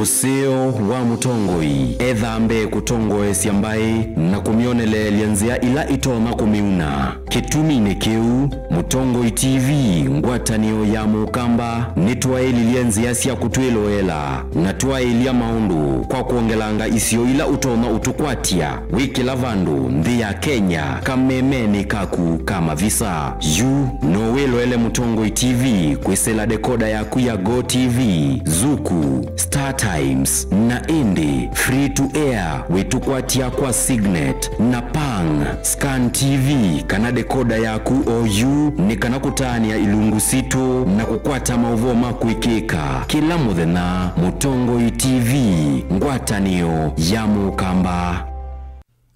Ũseo wa mũtongoi ethaa mbee kũtongoesya mbaĩ na kũmyoneleelya nzĩa ila itonya kũmĩuna. Kĩtuminĩ kĩu, Mũtongoi T V, ngwatanĩo ya Mũkamba, nĩtwaĩlilye nzĩa sya kũtwĩloela na twaĩlya maũndũ kwa kwongelanga isio ila ũtonya ũtũkwatya. Wĩ kĩla vandũ nthĩ ya Kenya, kamemenĩ kaku ka mavisa. Yu no wĩloele Mũtongoi T V kwĩsĩla dekoda yaku ya Go T V, Zuku, Star Times, na ĩndĩ free to air wĩtũkwatya kwa Signet na Pang. Scan T V kana dekoda yaku oyu nĩ kana kũtaanĩa ilungu sitũ na kũkwata maũvoo ma kwĩkĩka kĩla mũthenya. Mũtongoi T V, ngwatanĩo ya Mũkamba.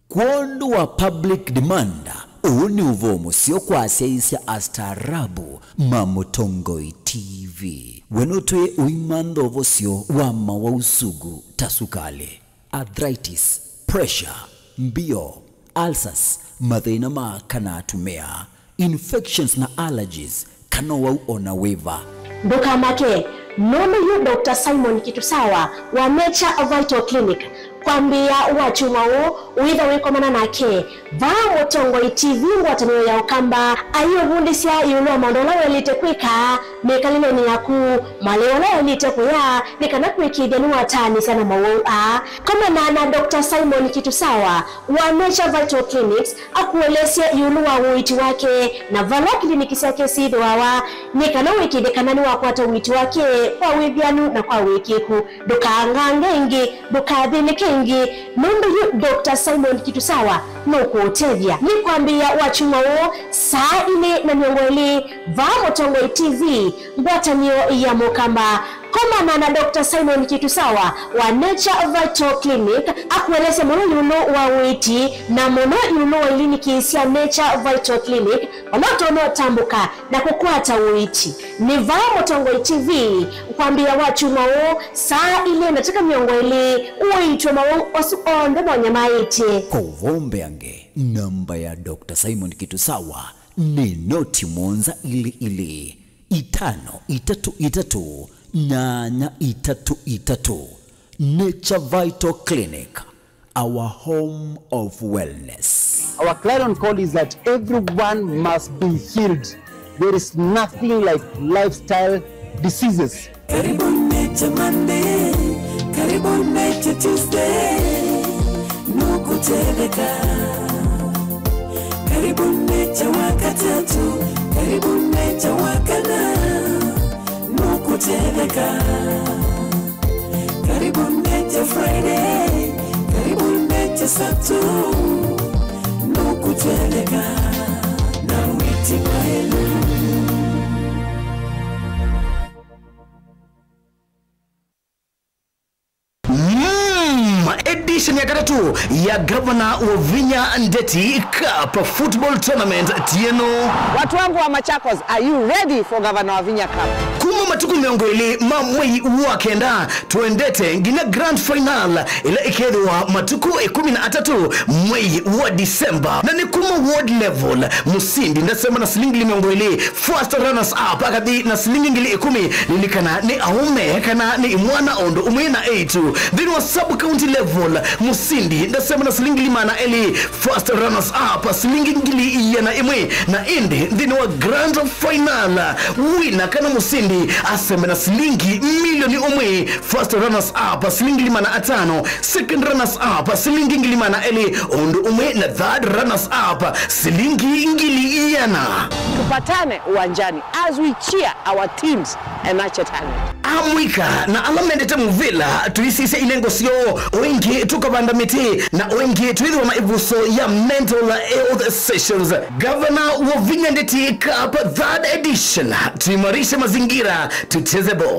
Kwondũ wa public demand, ũũ nĩ ũvoo mũseo kwa asyaĩĩsya astaarabu ma Mũtongoi T V. We nũtwĩe ũimantha ũvosyo wa mawau sugu ta sukalĩ, arthritis, pressure, mbio, ulcers, mathĩna ma aka na atumĩa, infections na allergies, kana ũwau o na wĩva. Ndũkamake, nũndũ yu Doctor Simon Kitusawa wa Nature Vital Clinic kwambĩĩa wakyumwa ũũ wĩtha wĩkomana nake vaa Mũtongoi T V ngwatanĩo ya Ũkamba, aiũvundĩsya ĩũlũ wa maũndũ ala waĩlĩte kwĩka mĩkalĩlenĩ yaku, malĩu ala waĩlĩte kũya nĩ kana kũĩkĩĩthya nĩwataanĩsya na mawau aa. Komana na Doctor Simon Kitusawa wa Nature Vital Clinics akũelesye ĩũlũ wa ũiiti wake na vala kiliniki syake syĩthĩawa, nĩ kana ũĩkĩĩthye kana nĩwakwata ũiiti wake kwa wĩvĩanu na kwa wĩkĩĩku. Ndũkaangange ĩngĩ, ndũkathĩnĩke ĩngĩ, nũndũ yu Doctor Simon Kitusawa nũkũũtethya. Nĩ kwambĩĩa wakyumwa ũũ saa ilĩ na mĩongo ĩlĩ vaa Mũtongoi T V, ngwatanĩo ya Mũkamba. Komana na Doctor Simon Kitusawa wa Nature Vital Clinic akũelesye mũno ĩũlũ wa ũiiti na mũno ĩũlũ wa iliniki sya Nature Vital Clinic, vala ũtonya ũtambũka na kũkwata ũiiti. Nĩ vaa Mũtongoi T V kwambĩĩa wakyumwa ũũ saa ilĩ na ndatĩka mĩongo ĩlĩ, ũiitwe mawau asu onthe monyamaĩtye. Kwa ũvoo mbeange, namba ya Doctor Simon Kitusawa nĩ noti mũonza ilĩ ilĩ, itano itatũ itatũ, nyanya itatũ itatũ. Nature Vital Clinic, our home of wellness. Our clarion call is that everyone must be healed. There is nothing like lifestyle diseases. Karibu Nature Monday, karibu Nature Tuesday, nukutetheka. Karibu Nature Wakatatu, karibu Nature Wakana, nukutetheka. Karibu Nature Friday, karibu Nature Saturday, nukutetheka na wĩti mwaĩlu. Mm, edition ya katatũ ya Gavana Wavinya Ndeti Cup Football Tournament tieno. Watu wangu wa Machakos, are you ready for Governor Wavinya Cup? Kuma matukũ mĩongo ĩlĩ ma mwei wa kenda twendete nginya grand final ĩla ĩkethĩwa matukũ ĩkũmi na atatũ mwei wa December. Na nĩ kuma ward level, mũsindi ndasema na silingi mĩongo ĩlĩ, first runners up akathi na silingi ngili ĩkũmi. Lilikana nĩ aũme kana nĩ imwana o ũndũ ũmwe na eĩtu. Nthĩnĩ wa sub county level, mũsindi ndasema na silingi ngili maana elĩ, first runners up silingi ngili iana ĩmwe, na ĩndĩ nthĩnĩ wa grand final, wina kana mũsindi asembe na silingi milioni ũmwe, first runners up silingi ngili maana atano, second runners up silingi ngili maana elĩ, o ũndũ ũmwe na third runners up silingi ngili iana. Tupatane uwanjani as we cheer our teams and nurture talent. Amũika na ala mendete mũvĩla tũisisya inengo syoo, o ĩngĩ tũkavanda mĩtĩ, na o ĩngĩ twĩthĩwa na ĩvuso ya mental health sessions. Gavana Wavinya Ndeti Cup third edition, tuimarishe mazingira, tucheze ball.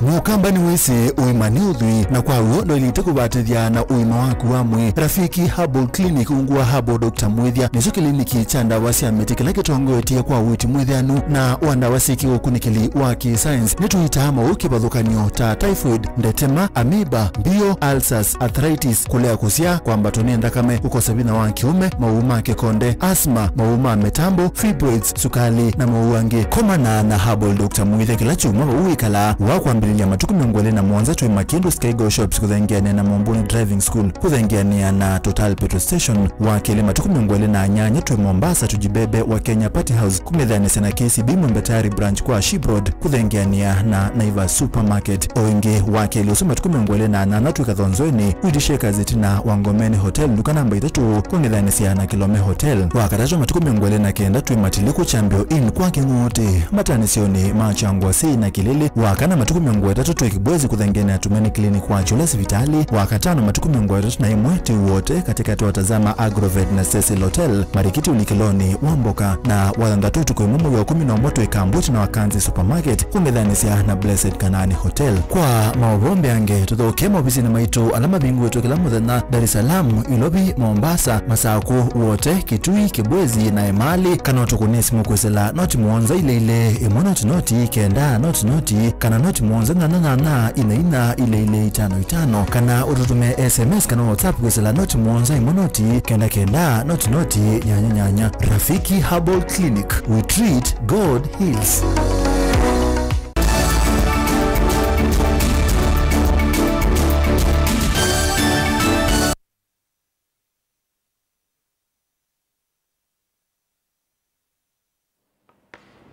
Mũkamba nĩwĩsĩ ũima nĩ ũthwii, na kwa w'o ndwaĩlĩte kũvatĩthya na ũima waku wa mwĩĩ. Rafiki Herbal Clinic ungu wa Herbal Doctor Mwĩthya nĩkyo kĩliniki kya ndawa sya mĩtĩ kĩla kĩtongoetye kwa ũiiti mwĩthĩanu na wa ndawa syĩ kĩũkunĩkĩli wa kĩ-science. Nĩtũitaa maũũ kĩvathũkany'o ta typhoid, ndetema, amoeba, mbio, ulcers, arthritis, kũlea kũsyaa, kwambatwa nĩ nthakame, kũkosa vinya wa kĩũme, maũũ ma kĩkonde, asthma, maũũ ma mĩtambo, fibroids, sukali, na maũũ angĩ. Komana na Herbal Doctor Mwĩthya kĩla kyumwa vau wĩkalaa. Wa kwambĩlĩlya matukũ mĩongo ĩlĩ na mũonza twĩ Makindu Skygo Shops kũthengeanĩa na Mombuni Driving School, kũthengeanĩa na Total Petrol Station. Wa kelĩ matukũ mĩongo ĩlĩ na nyanya twĩ Mombasa Tujibebe wa Kenya Party House, kũng'ethanĩsya na K C B Mwembe Tayari Branch kwa Ship Road, kũthengeanĩa na Naivas Supermarket. O ĩngĩ, wa kelĩ ũsu matukũ mĩongo ĩlĩ na nyanya twĩ Kathonzoeni, Widi Shakers ĩtina wa Ngomeni Hotel, nduka namba itatũ, kũng'ethanĩsya na Kilome Hotel. Wa katatũ matukũ mĩongo ĩlĩ na kenda twĩ Matiliku Champion Inn kwa Kĩng'ũũtĩ, matanĩsyonĩ ma Kyangwasĩ na Kĩlĩlĩ. Wa kana matukũ mĩongo ĩtatũ twĩ Kibwezi kũthengeanĩa na Tumaini Clinic kwa Kyũla sivitalĩ. Wa katano matukũ mĩongo ĩtatũ na ĩmwe twĩ Wote katĩkatĩ wa Tazama Agrovet na Cecil Hotel, marikiti ũlikĩlonĩ wa mboka. Na wa thanthatũ ũtukũ ĩmwe mwei wa kũmi na ũmwe twĩ Kambwiti na Wakanzi Supermarket, kũng'ethanĩsya na Blessed Kanaani Hotel. Kwa maũvoo mbeange, tũthokee maovisinĩ maitũ ala mavingũĩtwe kĩla mũthenya Dar es Salaam, Ilovi, Mombasa, Masakũ, Wote, Kitui, Kibwezi na Emali, kana ũtũkũnĩe simũ kwĩsĩla noti mũonza ilĩ ilĩ, ĩmwe noti noti, kenda noti noti, kana noti mũonza nyanya nyanya, ina ina, ilĩ ilĩ, itano itano, kana ũtũtũmĩe S M S kana WhatsApp kwĩsĩla noti mũonza, ĩmwe noti, kenda kenda, noti noti, nyanya nyanya. Rafiki Herbal Clinic, we treat, God heals.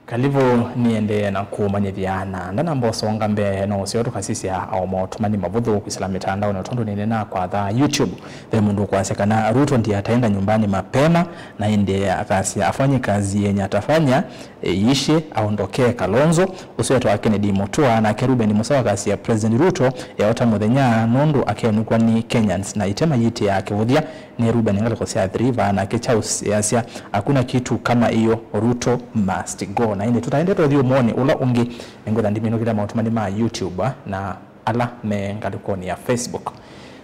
Kalivũ nĩendee na kũmanyĩthya, na ndanamba ũsonga mbee, no ũseo tũkasisya o motũmani mavũthũ kwĩsĩla mĩtandaonĩ, o tondũ nĩnĩnakwatha YouTube. Ve mũndũ ũkwasya kana Ruto ndiataenda nyumbani mapema, na ĩndĩ akasya afanye kazi yenye atafanya, e, iishe, aondokee Kalonzo. Ũsu etawa Kennedy Mutua, nake Ruben Musewa akasya President Ruto eota mũthenya nũndũ akenũkw'a nĩ Kenyans na ĩtema yĩtĩaa kĩvũthya. Nĩ Ruben ngalĩko sya Athi River, nake Charles easya hakuna kitu kama hiyo, Ruto must go. Na ĩndĩ tũtaendete ũthyũmũonĩ ũla ũngĩ, nĩngwĩtha ndiminũkĩlya maũtũmani ma YouTube na ala me ngalĩkonĩ ya Facebook.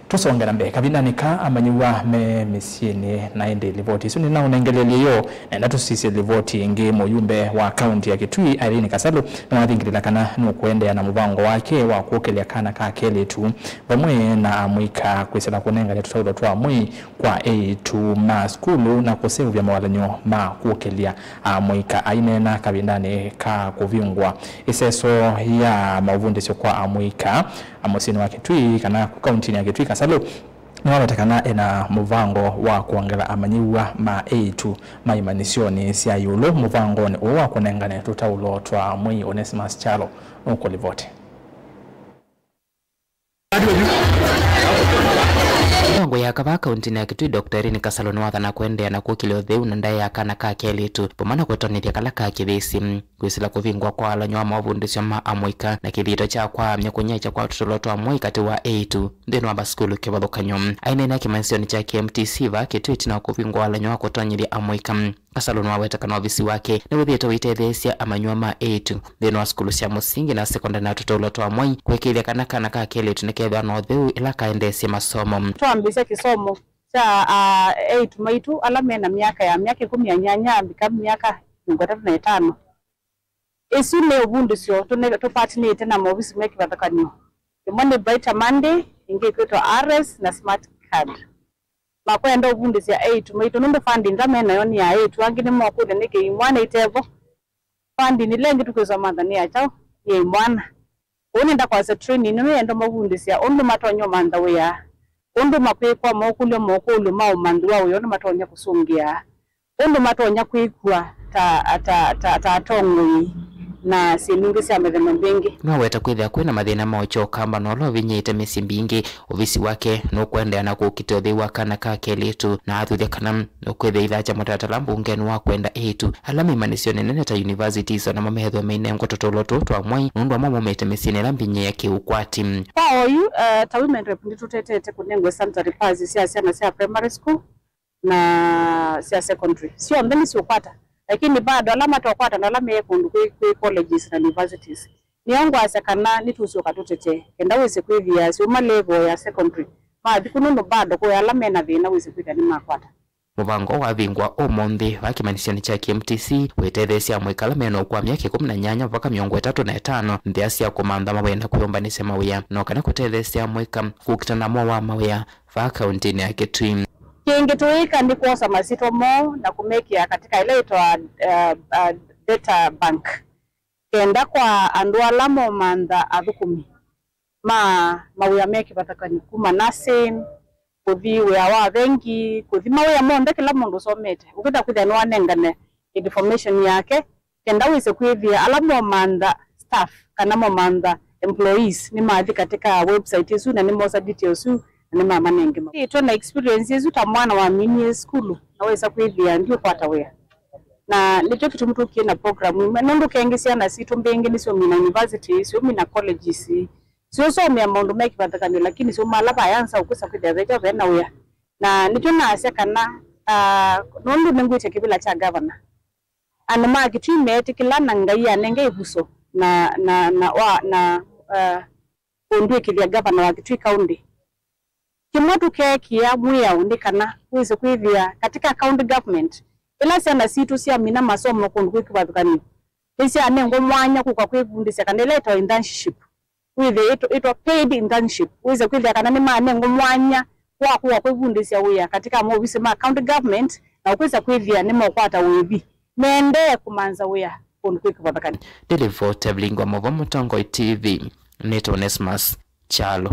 Tũsonge na mbee kavindanĩ ka amanyĩw'a me mĩsyĩnĩ, na ĩndĩ livoti ĩsu nĩnaũnengeleelye yo, na enda tũsisye livoti ĩngĩ. Mũyumbe wa kaunti ya Kitui, Irene Kasalu, nĩwathingĩlĩla kana nũkũendeea na mũvango wake wa kũkĩlya kana ka kelĩtu vamwe na amũika kwĩsĩla kũnengane tũtaulo twa mwei kwa eĩtu ma sukulu na kũseũvya mawatany'o ma kũkĩlya amũika. Aineena kavindanĩ ka kũvingũa ĩseso ya maũvundĩsyo kwa amũika mũsyĩnĩ wa Kitui kana kauntinĩ ya Kitui, Kasalu nĩwaweta kana ena mũvango wa kwongela amanyĩw'a ma eĩtu ma imanyĩsyonĩ sya ĩũlũ mũvangonĩ ũũ wa kũnengane tũtaulo twa mwei. Onesimus Kyalo nũkũlivoti. Mũvango ya kavaa kauntinĩ ya Kitui, Doctor Irene Kasalu nĩwathana kũendeea na kũkĩlya ũtheu na ndaĩa ya kana ka kelĩtu vamwe na kũtonyethya kala ka kĩvĩsĩ. Kwĩsĩla kũvingũa kwa walany'o wa maũvundĩsyo ma amũika na kĩthito kya kwaamya kũnyaĩĩkya kwa tũtolo twa mwei katĩ wa eĩtu nthĩnĩ wa masukulu kĩvathũkany'o. Aineena kĩmanyĩsyonĩ kya K M T C vaa Kitui ĩtina wa kũvingũa walany'o wa kũtonyethya amũika, Kasalu nĩwaweta kana ovisi wake nĩwĩthĩĩtwe ũitetheesya amanyĩw'a ma eĩtu nthĩnĩ wa sukulu sya mũsingi na sekondalĩ na tũtaulo twa mwei kũĩkĩĩthya kana kana ka kelĩtu nĩkethĩwa na ũtheu ĩla kaendeesye masomo. Twambĩĩsya kĩsomo kya, ah, eĩtu maitũ ala me na myaka ya myaka ĩkũmi na nyanya mbika myaka mĩongo ĩtatũ na ĩtano. Ĩsu nĩ ũvundĩsyo tũne-, tũpatinĩte na maovisi me kĩvathũkany'o. Ĩmwe nĩ Brighter Monday, ĩngĩ ĩkwĩtwa R S na Smart Card. Makwenda ũvundĩsya eĩtu maitũ nũndũ funding ĩla me nayo nĩ ya eĩtu, angĩ nĩmokũlya nĩkĩ imwana itevo. Funding ĩla ĩngĩ tũkwĩswa mantha nĩ ya kyaũ? Nĩ ya imwana. Ũu nĩenda kwasya training ĩno nĩyenda mavundĩsya ũndũ matonya ũmantha wĩa, ũndũ makwĩkwa mokũlya mokũlyo ma ũmanthi wa wĩa, ũndũ matonya kũsũngĩa, ũndũ matonya kwĩkw'a ta, ta, ta, ta atongoi na syĩndũ ingĩ sya mĩthemba mingĩ. Nĩwaweta kwĩthĩa kwĩ na mathĩna ma ũkya ũkamba na ũla ũvinyĩĩte mĩsyĩ mbingĩ. Ovisi wake nũkũendeea na kũkita ũthei wa kana ka kelĩtu na athuthya kana nũkwĩthĩa ithakya mũtalatala mbungenĩ wa kwenda eĩtu ala me imanyĩsyonĩ nene ta universities o namo methĩwe mainengwa tũtolo tũũ twa mwei nũndũ amwe maumĩte mĩsyĩnĩ ĩla mbinyĩĩe kĩũkwati. Kwa oyu, eh, ta women rep nĩtũtetete kũnengwe sanitary pads sya syana sya primary school na sya secondary. Syonthe nĩsiũkwata, lakini bado ala matokwata na ala me kũndũ kwĩ, kwĩ colleges na universities. Nĩyo ngwasya kana nĩtũsyoka tũtetee kenda wĩse kwĩthĩa syuma level ya secondary mathi ku nũndũ bado kwĩ ala mena thĩna wĩse kwĩthĩa nĩmakwata. Mũvango wavingwa ũmũnthĩ vaa kĩmanyĩsyonĩ kya K M T C wĩtetheesya amũika ala mena ũkũũ wa myaka ĩkũmi na nyanya mpaka mĩongo ĩtatũ na ĩtano nzĩa sya kũmantha mawĩa na kwĩyũmbanĩsya mawĩa, no kana kũtetheesya amũika kũkita na mo wa mawĩa vaa kauntinĩ ya Kitui. Kĩngĩ tũĩka nĩ kwosa masyĩtwa moo na kũmekĩa katika ĩla ĩtawa, uh, uh, data bank, kenda kwa andũ ala momantha athũkũmi ma mawĩa me kĩvathũkany'o, kuma nursing, kũthi wĩa wa vengi, kũthi mawĩa monthe kĩla mũndũ ũsomete, ũkĩta kwĩthĩa nĩwanengane information yake, kenda wĩse kwĩthĩa ala momantha staff kana momantha employees nĩmathi katika website ĩsu na nĩmosa details isu na nĩmamanenge. Ĩtwe na experience ĩsu ta mwana waminie sukulu na wĩsa kwĩthĩa ndiũkwata wĩa. Na nĩkyo kĩtumi tũkie na program imwe, nũndũ kengĩ syana sitũ mbingĩ nĩsyũmina university, syũmina colleges, syũsomea maũndũ me kĩvathũkany'o, lakini syũmala vayanza ũkwĩsa kwĩthĩa vekya vena wĩa. Na nĩkyo naasya kana, ah, nũndũ nĩngwĩtya kĩvĩla kya gavana, andũ ma Kitui meetĩkĩla na Ngai anenge ĩvuso na, na, na, wa, na, ah, kũndw'ĩkĩthya gavana wa Kitui County. Kĩmwe tũkeekĩa mwĩao nĩ kana wĩse kwĩthĩa katika county government, ĩla syana sitũ syamina masomo kũndũ kwĩ kĩvathũkany'o, nĩsyanengwa mwanya kũka kwĩvundĩsya kana ĩla ĩtawa internship, wĩthĩe ĩtwa, ĩtwa paid internship, wĩse kwĩthĩa kana nĩmanengwa mwanya wa kũka kwĩvundĩsya wĩa katika maovisi ma county government na ũkwĩsa kwĩthĩa nĩmeũkwata ũĩvi, meendee kũmantha wĩa kũndũ kwĩ kĩvathũkany'o. Nĩ livoti ya Vilingi wa Maũvoo Mũtongoi T V, nĩtwa Onesmus Kyalo.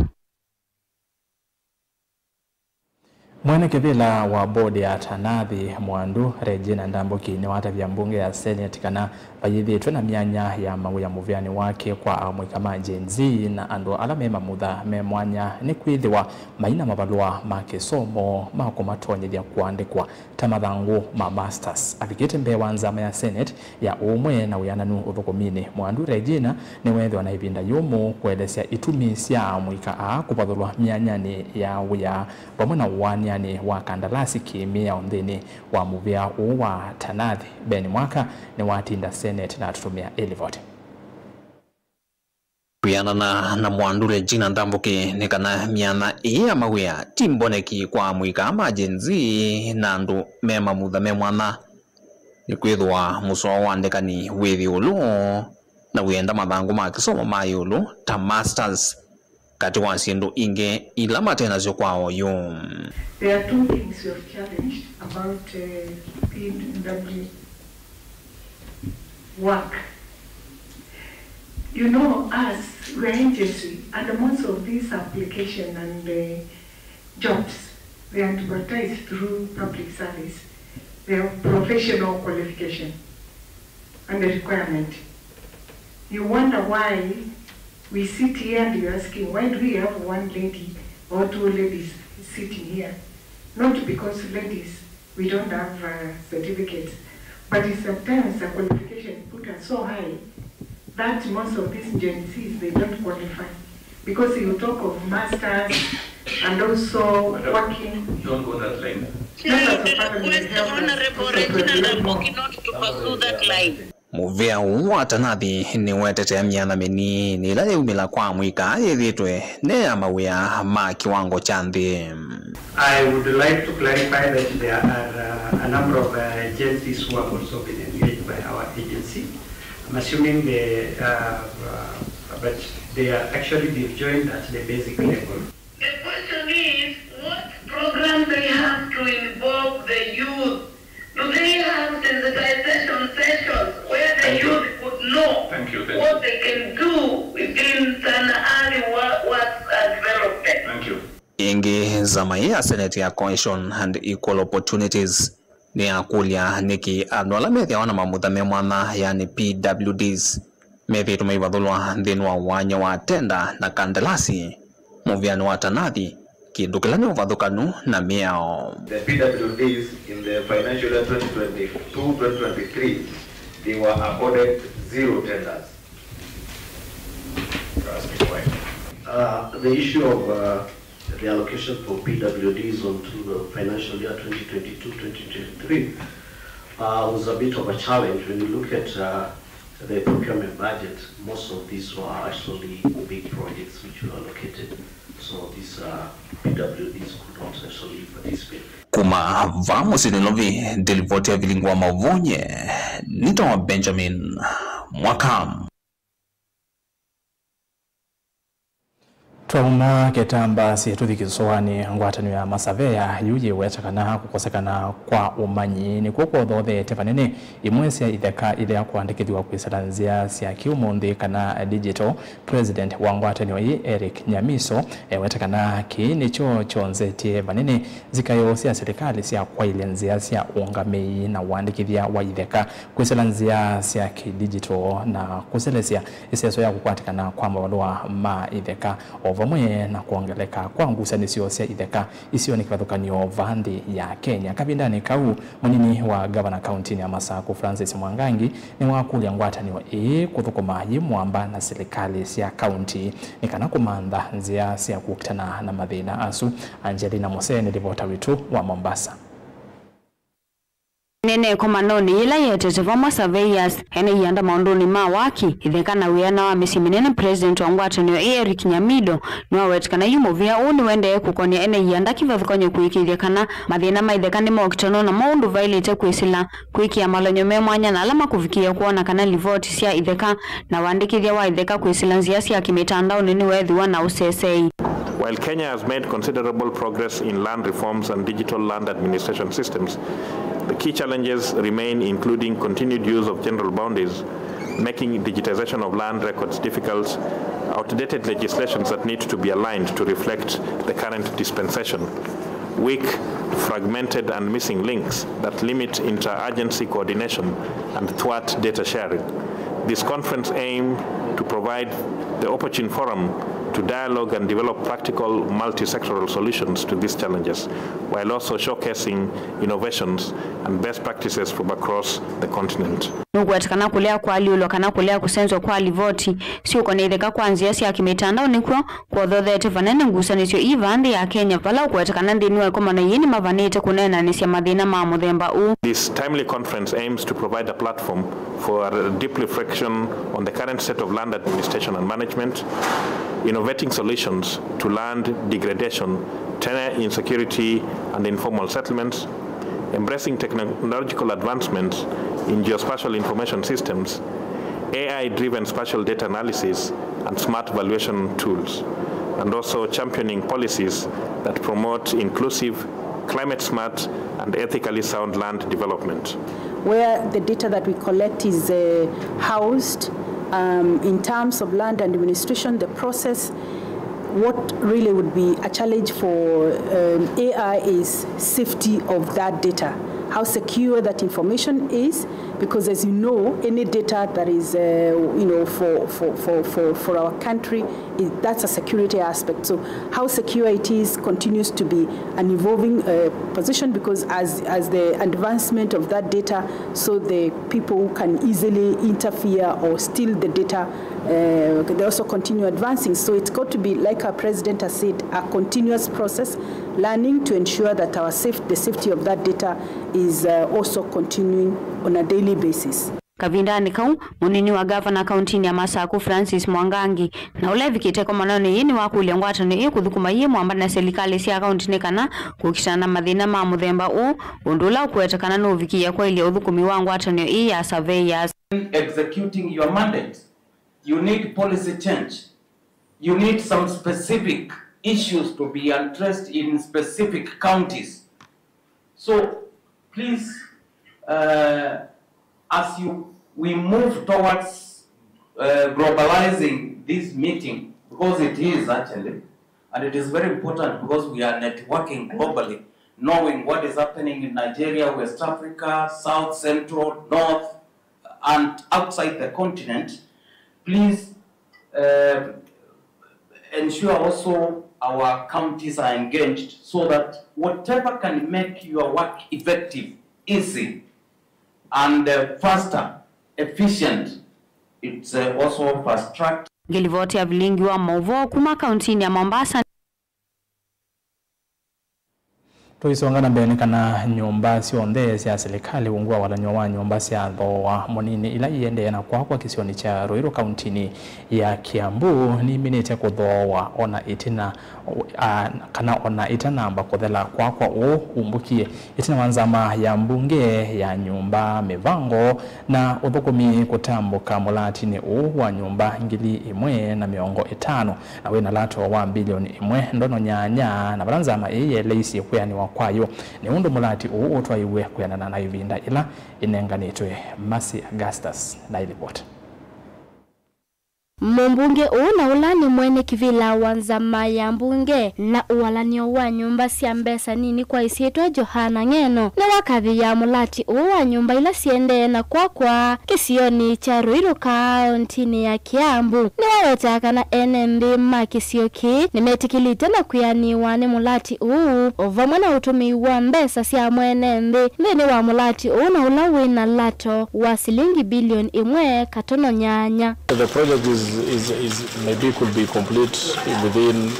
Mwene kĩvĩla wa board ya Tanathi Mwandu, Regina Ndambuki, nĩwatavya mbunge ya Senate kana vayĩthĩĩtwe na myanya ya mawĩa mũvĩanĩ wake kwa amũika ma Gen Z na andũ ala me mamutha me mwanya nĩkwĩthĩwa maina mavalũa ma kĩsomo ma kũmatonyethya kũandĩkwa ta mathangũ ma masters. Avikĩte mbee wa nzama ya Senate ya ũũmwe na wĩananu ũthũkũminĩ, Mwandu Regina nĩweethĩwa na ĩvinda yũmũ kũelesya itumi sya amũika aa kũvathũlwa myanyanĩ ya wĩa vamwe na ũaanĩanĩ wa kandalasi kĩ-mĩao nthĩnĩ wa mũvĩa ũũ wa Tanathi. Ben Mwaka nĩwatinda Senate na atũtũmĩa ĩ livoti. Kwĩanana na Mwandu Regina Ndambũki, nĩ kana myanya ĩĩ ya mawĩa ti mboneki kwa amũika ma Gen Z na andũ me mamutha me mwanya, nĩkwĩthĩwa mũsoa wa ndekani wĩ ĩũlũ, na wĩenda mathangũ ma kĩsomo ma ĩũlũ ta masters, katĩ wa syĩndũ ingĩ ila mate nasyo kwa oyu. There are two things you have challenged about, uh, P W work. You know, us, we are agency, and most of these application and, uh, jobs, they are advertised through public service, their professional qualification and the requirement. You wonder why we sit here and you're asking, why do we have one lady or two ladies sitting here? Not because ladies, we don't have, uh, certificates, but it's sometimes the qualification put us so high that most of these Gen Zs, they don't qualify. Because you talk of masters and also working. Don't go that line. Members of parliament help us also to address more. Not to pursue that line. Mũvĩa ũũ wa Tanathi nĩwetetea myanya mĩnini ĩla yaumĩla kwa amũika yĩthĩĩtwe ne ya mawĩa ma kĩwango kya nthĩ. I would like to clarify that there are, uh, a number of, uh, Gen Zs who have also been engaged by our agency. I'm assuming they, uh, uh, but they are actually, they've joined at the basic level. The question is, what programs they have to involve the youth? Do they have sensitization sessions where the youth could know what they can do within Tana Early Wo-, Works and Development? Thank you. Ĩngĩ, nzama ĩĩ ya Senate ya Cohesion and Equal Opportunities nĩyakũlya nĩkĩ andũ ala methĩawa na mamutha me mwanya, yani P W Ds, methĩĩtwe maivathũlwa nthĩnĩ wa wanya wa tenda na kandalasi mũvĩanĩ wa Tanathi, kĩndũ kĩla nĩ ũvathũkanu na mĩao. The P W Ds in the financial year twenty twenty-two twenty twenty-three, they were accorded zero tenders. You're asking why? Uh, the issue of, uh, the allocation for P W Ds onto the financial year twenty twenty-two twenty twenty-three, uh, was a bit of a challenge when you look at, uh, the procurement budget. Most of these were actually big projects which were allocated. So these, uh, P W Ds could not actually participate. Kuma vaa mũsyĩ Nairobi, ndilivoti ya vilingi wa mavunye, nĩtawa Benjamin Mwaka. Twauma Ketambasi tũthi kĩsoanĩ, ngwatanĩo ya masavea yu yĩweta kana kũkosekana kwa ũmanyi nĩkw'o kwothotheete vanene imwe sya itheka ila kũandĩkĩthw'a kwĩsĩla nzĩa sya kĩũmũnthĩ kana digital. President wa ngwatanĩo ĩĩ, Eric Nyamiso, eweta kana kĩĩ nĩkyo kyonzetye vanene nzikaĩo sya silikalĩ sya kwaĩlya nzĩa sya ũngamĩi na ũandĩkĩthya wa itheka, kwĩsĩla nzĩa sya kĩdigital na kũselesya ĩseso ya kũkwatĩkana kwa mavalũa ma itheka, o vamwe na kwongeleka kwa ngusanĩsyo sya itheka isionĩ kĩvathũkany'o vaa nthĩ ya Kenya. Kavindanĩ kau, mũnini wa ngavana kauntinĩ ya Masakũ, Francis Mwangangi, nĩwakũlya ngwatanĩo ĩĩ kũthũkũma yĩ mũamba na silikalĩ sya kaunti nĩ kana kũmantha nzĩa sya kũkitana na mathĩna asu. Angelina Mose nĩ livota witũ wa Mombasa. Nene ĩkomanonĩ yĩla yetete vamwe surveyors, ene ianda maũndũnĩ ma waki, itheka na wĩana wa mĩsyĩ mĩnene, President wa ngwatanĩo ĩĩ Eric Nyamido nĩwaweta kana yu mũvĩa ũũ nĩũendee kũkonya ene ianda kĩvathũkany'o kũĩkĩĩthya kana mathĩna ma itheka nĩmokitana namo ũndũ vaĩlĩte kwĩsĩla kwĩkĩa malony'o me mwanya na ala makũvikĩĩa kwona kana livoti sya itheka na ũandĩkĩthya wa itheka kwĩsĩla nzĩa sya kĩmĩtandaonĩ nĩweethĩwa na ũsesei. While Kenya has made considerable progress in land reforms and digital land administration systems, the key challenges remain, including continued use of general boundaries, making digitization of land records difficult, outdated legislations that need to be aligned to reflect the current dispensation, weak, fragmented, and missing links that limit inter-agency coordination and thwart data sharing. This conference aimed to provide the opportune forum to dialogue and develop practical multi-sectoral solutions to these challenges, while also showcasing innovations and best practices from across the continent. Nũkũweta kana kũlea kũalyũlwa kana kũlea kũsenzwa kwa livoti siũkonetheka kwa nzĩa sya kĩmĩtandao nĩkw'o kwothothete vanene ngusanĩsyo ii vaa nthĩ ya Kenya, vala ũkũweta kana nthĩnĩ wa ĩkomano yĩĩ nĩmavanĩte kũneenanĩsya mathĩna ma mũthemba ũũ. This timely conference aims to provide a platform for a deep reflection on the current state of land administration and management, innovating solutions to land degradation, tenure insecurity, and informal settlements, embracing technological advancements in geospatial information systems, A I-driven spatial data analysis, and smart valuation tools, and also championing policies that promote inclusive, climate-smart, and ethically sound land development. Where the data that we collect is, uh, housed, um, in terms of land administration, the process, what really would be a challenge for, um, A I is safety of that data, how secure that information is, because, as you know, any data that is, uh, you know, for, for, for, for, for our country, it, that's a security aspect. So how secure it is continues to be an evolving, uh, position, because as, as the advancement of that data, so the people who can easily interfere or steal the data, uh, they also continue advancing. So it's got to be, like our president has said, a continuous process, learning to ensure that our safe, the safety of that data is, uh, also continuing on a daily basis. Kavindanĩ kau, mũnini wa ngavana kauntinĩ ya Masaku, Francis Mwangangi, na ũla evikĩte ĩkomanonĩ yĩĩ nĩwakũlya ngwatanĩo ĩĩ kũthũkũma yĩ mwamba na silikalĩ sya kaunti nĩ kana kũkitana na mathĩna ma mũthemba ũũ, ũndũ ũla ũkũweta kana nũũvikĩĩa kwaĩlya ũthũkũmi wa ngwatanĩo ĩĩ ya surveyors. Executing your mandate, you need policy change. You need some specific issues to be addressed in specific counties. So please, uh, as you, we move towards, uh, globalizing this meeting, because it is actually, and it is very important because we are networking globally, knowing what is happening in Nigeria, West Africa, South, Central, North, and outside the continent. Please, uh, ensure also our counties are engaged so that whatever can make your work effective, easy, and, uh, faster, efficient, it's, uh, also fast tracked. Ngĩlivoti ya vilingi wa maũvoo kuma kauntinĩ ya Mombasa. Tũisonga na mbee nĩ kana nyũmba syonthe sya silikalĩ ungu wa walany'o wa nyũmba sya thooa mũnini ila iendee na kwakwa kĩsionĩ kya Ruiru kauntinĩ ya Kiambu niminĩte kũthooa ona ĩtina, a, kana ona itanamba kũthela kwakwa ũũ umbũkie ĩtina wa nzama ya mbunge ya nyũmba, mĩvango na ũthũkũmi kũtambũka mũlatinĩ ũũ wa nyũmba ngili ĩmwe na mĩongo ĩtano na wĩna lato wa mbilioni ĩmwe ndono nyanya, na vala nzama ĩĩ yeleisye kwĩanĩwa kwayo nĩ ũndũ mũlati ũũ ũtwaiwe kwĩanana na ĩvinda ĩla ĩnenganĩtwe. Mercy Augustus na ĩlivoti. Mũmbunge ũũ na ũla nĩ mwene kĩvĩla wa nzama ya mbunge na ũwalan'yo wa nyũmba sya mbesa nini kwa ĩsyĩtwa Johana Ng'eno nĩwakathĩĩa mũlati ũũ wa nyũmba ila siendee na kwakwa kĩsionĩ kya Ruiru kauntinĩ ya Kiambu. Nĩwawetaa kana ene nthĩ ma kĩsio kĩĩ nĩmetĩkĩlĩte na kwĩanĩwa nĩ mũlati ũũ, o vamwe na ũtũmĩi wa mbesa sya mwene nthĩ nthĩnĩ wa mũlati ũũ na ũla wĩ na lato wa silingi bilioni ĩmwe katono nyanya. The project is, is, is maybe could be complete within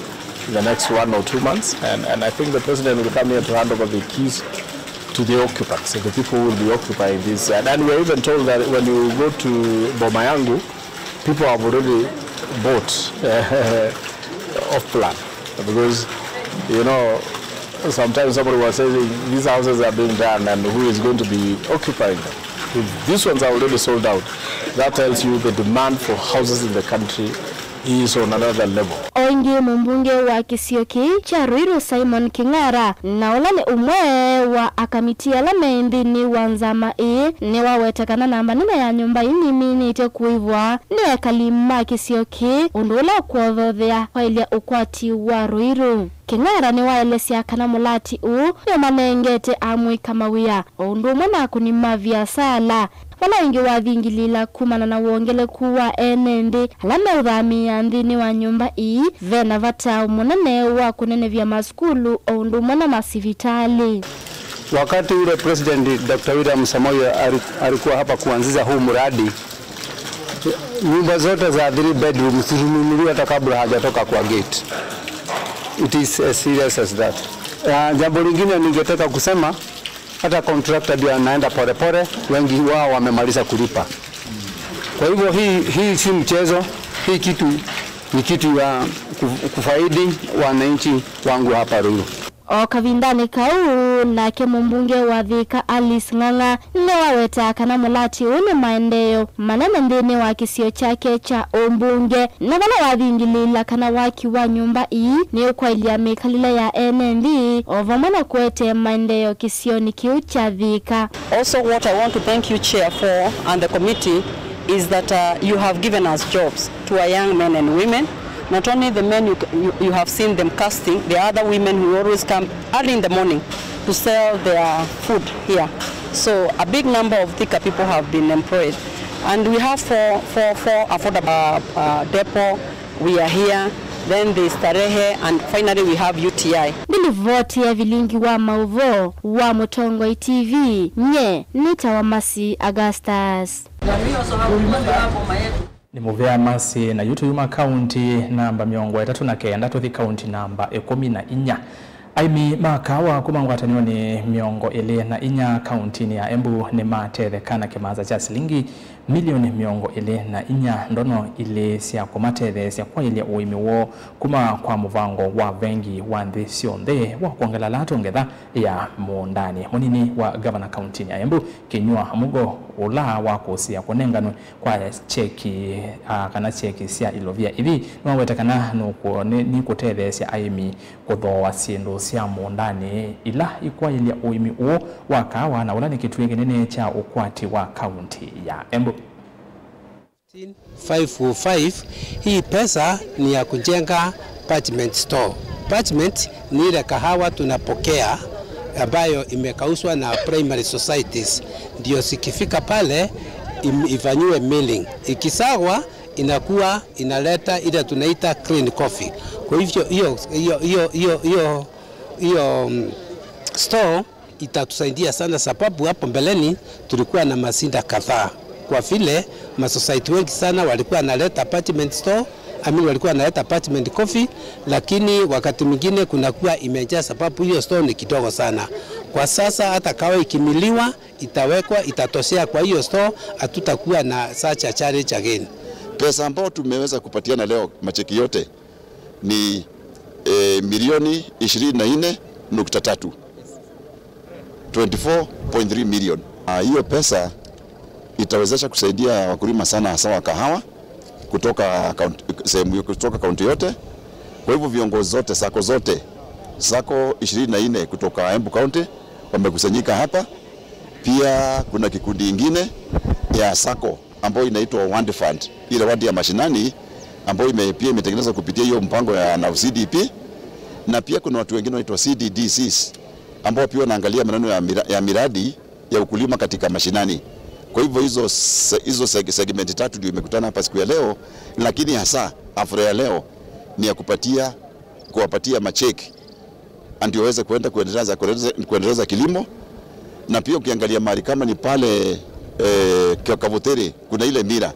the next one or two months, and, and I think the president will come here to hand over the keys to the occupants, the people who will be occupying this. And, and we are even told that when you go to Boma Yangu, people have already bought off plan, because, you know, sometimes somebody was saying these houses are being done and who is going to be occupying them. If these ones are already sold out, that tells you the demand for houses in the country is on another level. O ĩngĩ, mũmbunge wa kĩsio kĩĩ kya Ruiru, Simon Kĩng'ara, na ũla nĩ ũmwe wa akamiti ala me nthĩnĩ wa nzama ĩĩ, nĩwaweta kana namba nene ya nyũmba ii niminĩte kũĩvwa nĩ ekali ma kĩsio kĩĩ, ũndũ ũla ũkwothothea kwaĩlya ũkwati wa Ruiru. Kĩng'ara nĩwaelesya kana mũlati ũũ nĩũmanengete amũika mawĩa, o ũndũ ũmwe na akũni ma viasala, Vala ũingĩ wa vingilila kumana na wongeleku wa ene nthĩ ala meũthamĩĩa nthĩnĩ wa nyũmba ii, ve na vata mũnene wa kũnenevya masukulu o ũndũ ũmwe na masivitalĩ. Wakati ule President Doctor William Samoei ali-, alikuwa hapa kuanzisha huu mradi, nyumba zote za three bedroom zilinunuliwa hata kabla hajatoka kwa gate. It is as serious as that. Ah, jambo lingine ningetaka kusema, hata contractor ndio anaenda polepole, wengi wao wamemaliza kulipa. Kwa hivyo hii, hii si mchezo, hii kitu ni kitu ya kuf-, kufaidi wananchi wangu hapa Ruiru. O kavindanĩ kau, nake mũmbunge wa Thika Alice Ng'ang'a nĩwawetaa kana mũlati ũũ nĩ maendeeo manene nthĩnĩ wa kĩsio kyake kya ũmbunge, na vala wavingilĩĩla kana waki wa nyũmba ii nĩũkwaĩlya mĩkalĩle ya ene nthĩ, o vamwe na kũete maendeeo kĩsionĩ kĩu kya Thika. Also, what I want to thank you, Chair, for and the committee is that, uh, you have given us jobs to our young men and women. Not only the men you, you, you have seen them casting, the other women who always come early in the morning to sell their food here. So a big number of Thika people have been employed. And we have four, four, four affordable, uh, depot. We are here, then there's Starehe, and finally we have U T I. Nĩ livoti ya vilingi wa maũvoo wa Mũtongoi T V, nye nĩtawa Mercy Augustus. Nĩ mũvea Mercy, na yu tũyuma kaunti namba mĩongo ĩtatũ na kenda tũthi kaunti namba ĩkũmi na inya. Aĩmi ma kaawa kuma ngwatanĩonĩ mĩongo ĩlĩ na inya kauntinĩ ya Embu nĩmatetheka na kĩmanza kya silingi milioni mĩongo ĩlĩ na inya ndono ilĩ sya kũmatetheesya kwaĩlya ũĩmi woo kuma kwa mũvango wa vengi wa nthĩ syonthe wa kwongela ala tũngetha ya mũũndanĩ. Mũnini wa ngavana kauntinĩ ya Embu, Kinyua Mugo, ũla wakũsĩĩa kũnenganwe kwa cheki, a, kana cheki sya ilovia ithi, nĩwaweta kana nũkũ-, nĩ-, nĩkũtetheesya aĩmi kũthooa syĩndũ sya mũũndanĩ ila ikwaĩlya ũĩmi ũũ wa kaawa, na ũla nĩ kĩtuĩ kĩnene kya ũkwati wa kaunti ya Embu. Five oh five, hii pesa ni ya kujenga parchment store. Parchment ni ile kahawa tunapokea ambayo imekauswa na primary societies, ndio zikifika pale im-, ifanyiwe milling, ikisagwa inakuwa inaleta ile tunaita green coffee. Kwa hivyo hiyo, hiyo, hiyo, hiyo, hiyo, hiyo, mm, store itatusaidia sana, sababu hapo mbeleni tulikuwa na masinda kadhaa, kwa vile masociety wengi sana walikuwa wanaleta parchment store, I mean, walikuwa wanaleta parchment coffee, lakini wakati mwingine kunakuwa imejaa sababu hiyo store ni kidogo sana. Kwa sasa hata kahawa ikimiliwa, itawekwa, itatoshea kwa hiyo store, hatutakuwa na such a challenge again. Pesa ambayo tumeweza kupatiana leo, macheki yote, ni, eh, milioni ishirini na nne nukta tatu, twenty four point three million. Ah, hiyo pesa itawezesha kusaidia wakulima sana, hasa wa kahawa kutoka kaunti, sehemu yo-, kutoka kaunti yote. Kwa hivyo viongozi zote, sako zote, sako ishirini na nne kutoka Embu County wamekusanyika hapa. Pia kuna kikundi ingine ya sako ambayo inaitwa Ward Fund, ile wadi ya mashinani ambayo ime-, pia imetengenezwa kupitia hiyo mpango ya na C D P, na pia kuna watu wengine wanaitwa C D D Cs ambao pia wanaangalia maneno ya mira-, ya miradi ya ukulima katika mashinani. Kwa hivyo hizo se-, hizo seg-, segment tatu ndio imekutana hapa siku ya leo, lakini hasa afra ya leo ni ya kupatia, kuwapatia macheki ndio waweze kuenda kuendeleza, kuendeleza, kuendeleza kilimo. Na pia ukiangalia mahali kama ni pale, eh, Ka-, Kavuthere, kuna ile mila,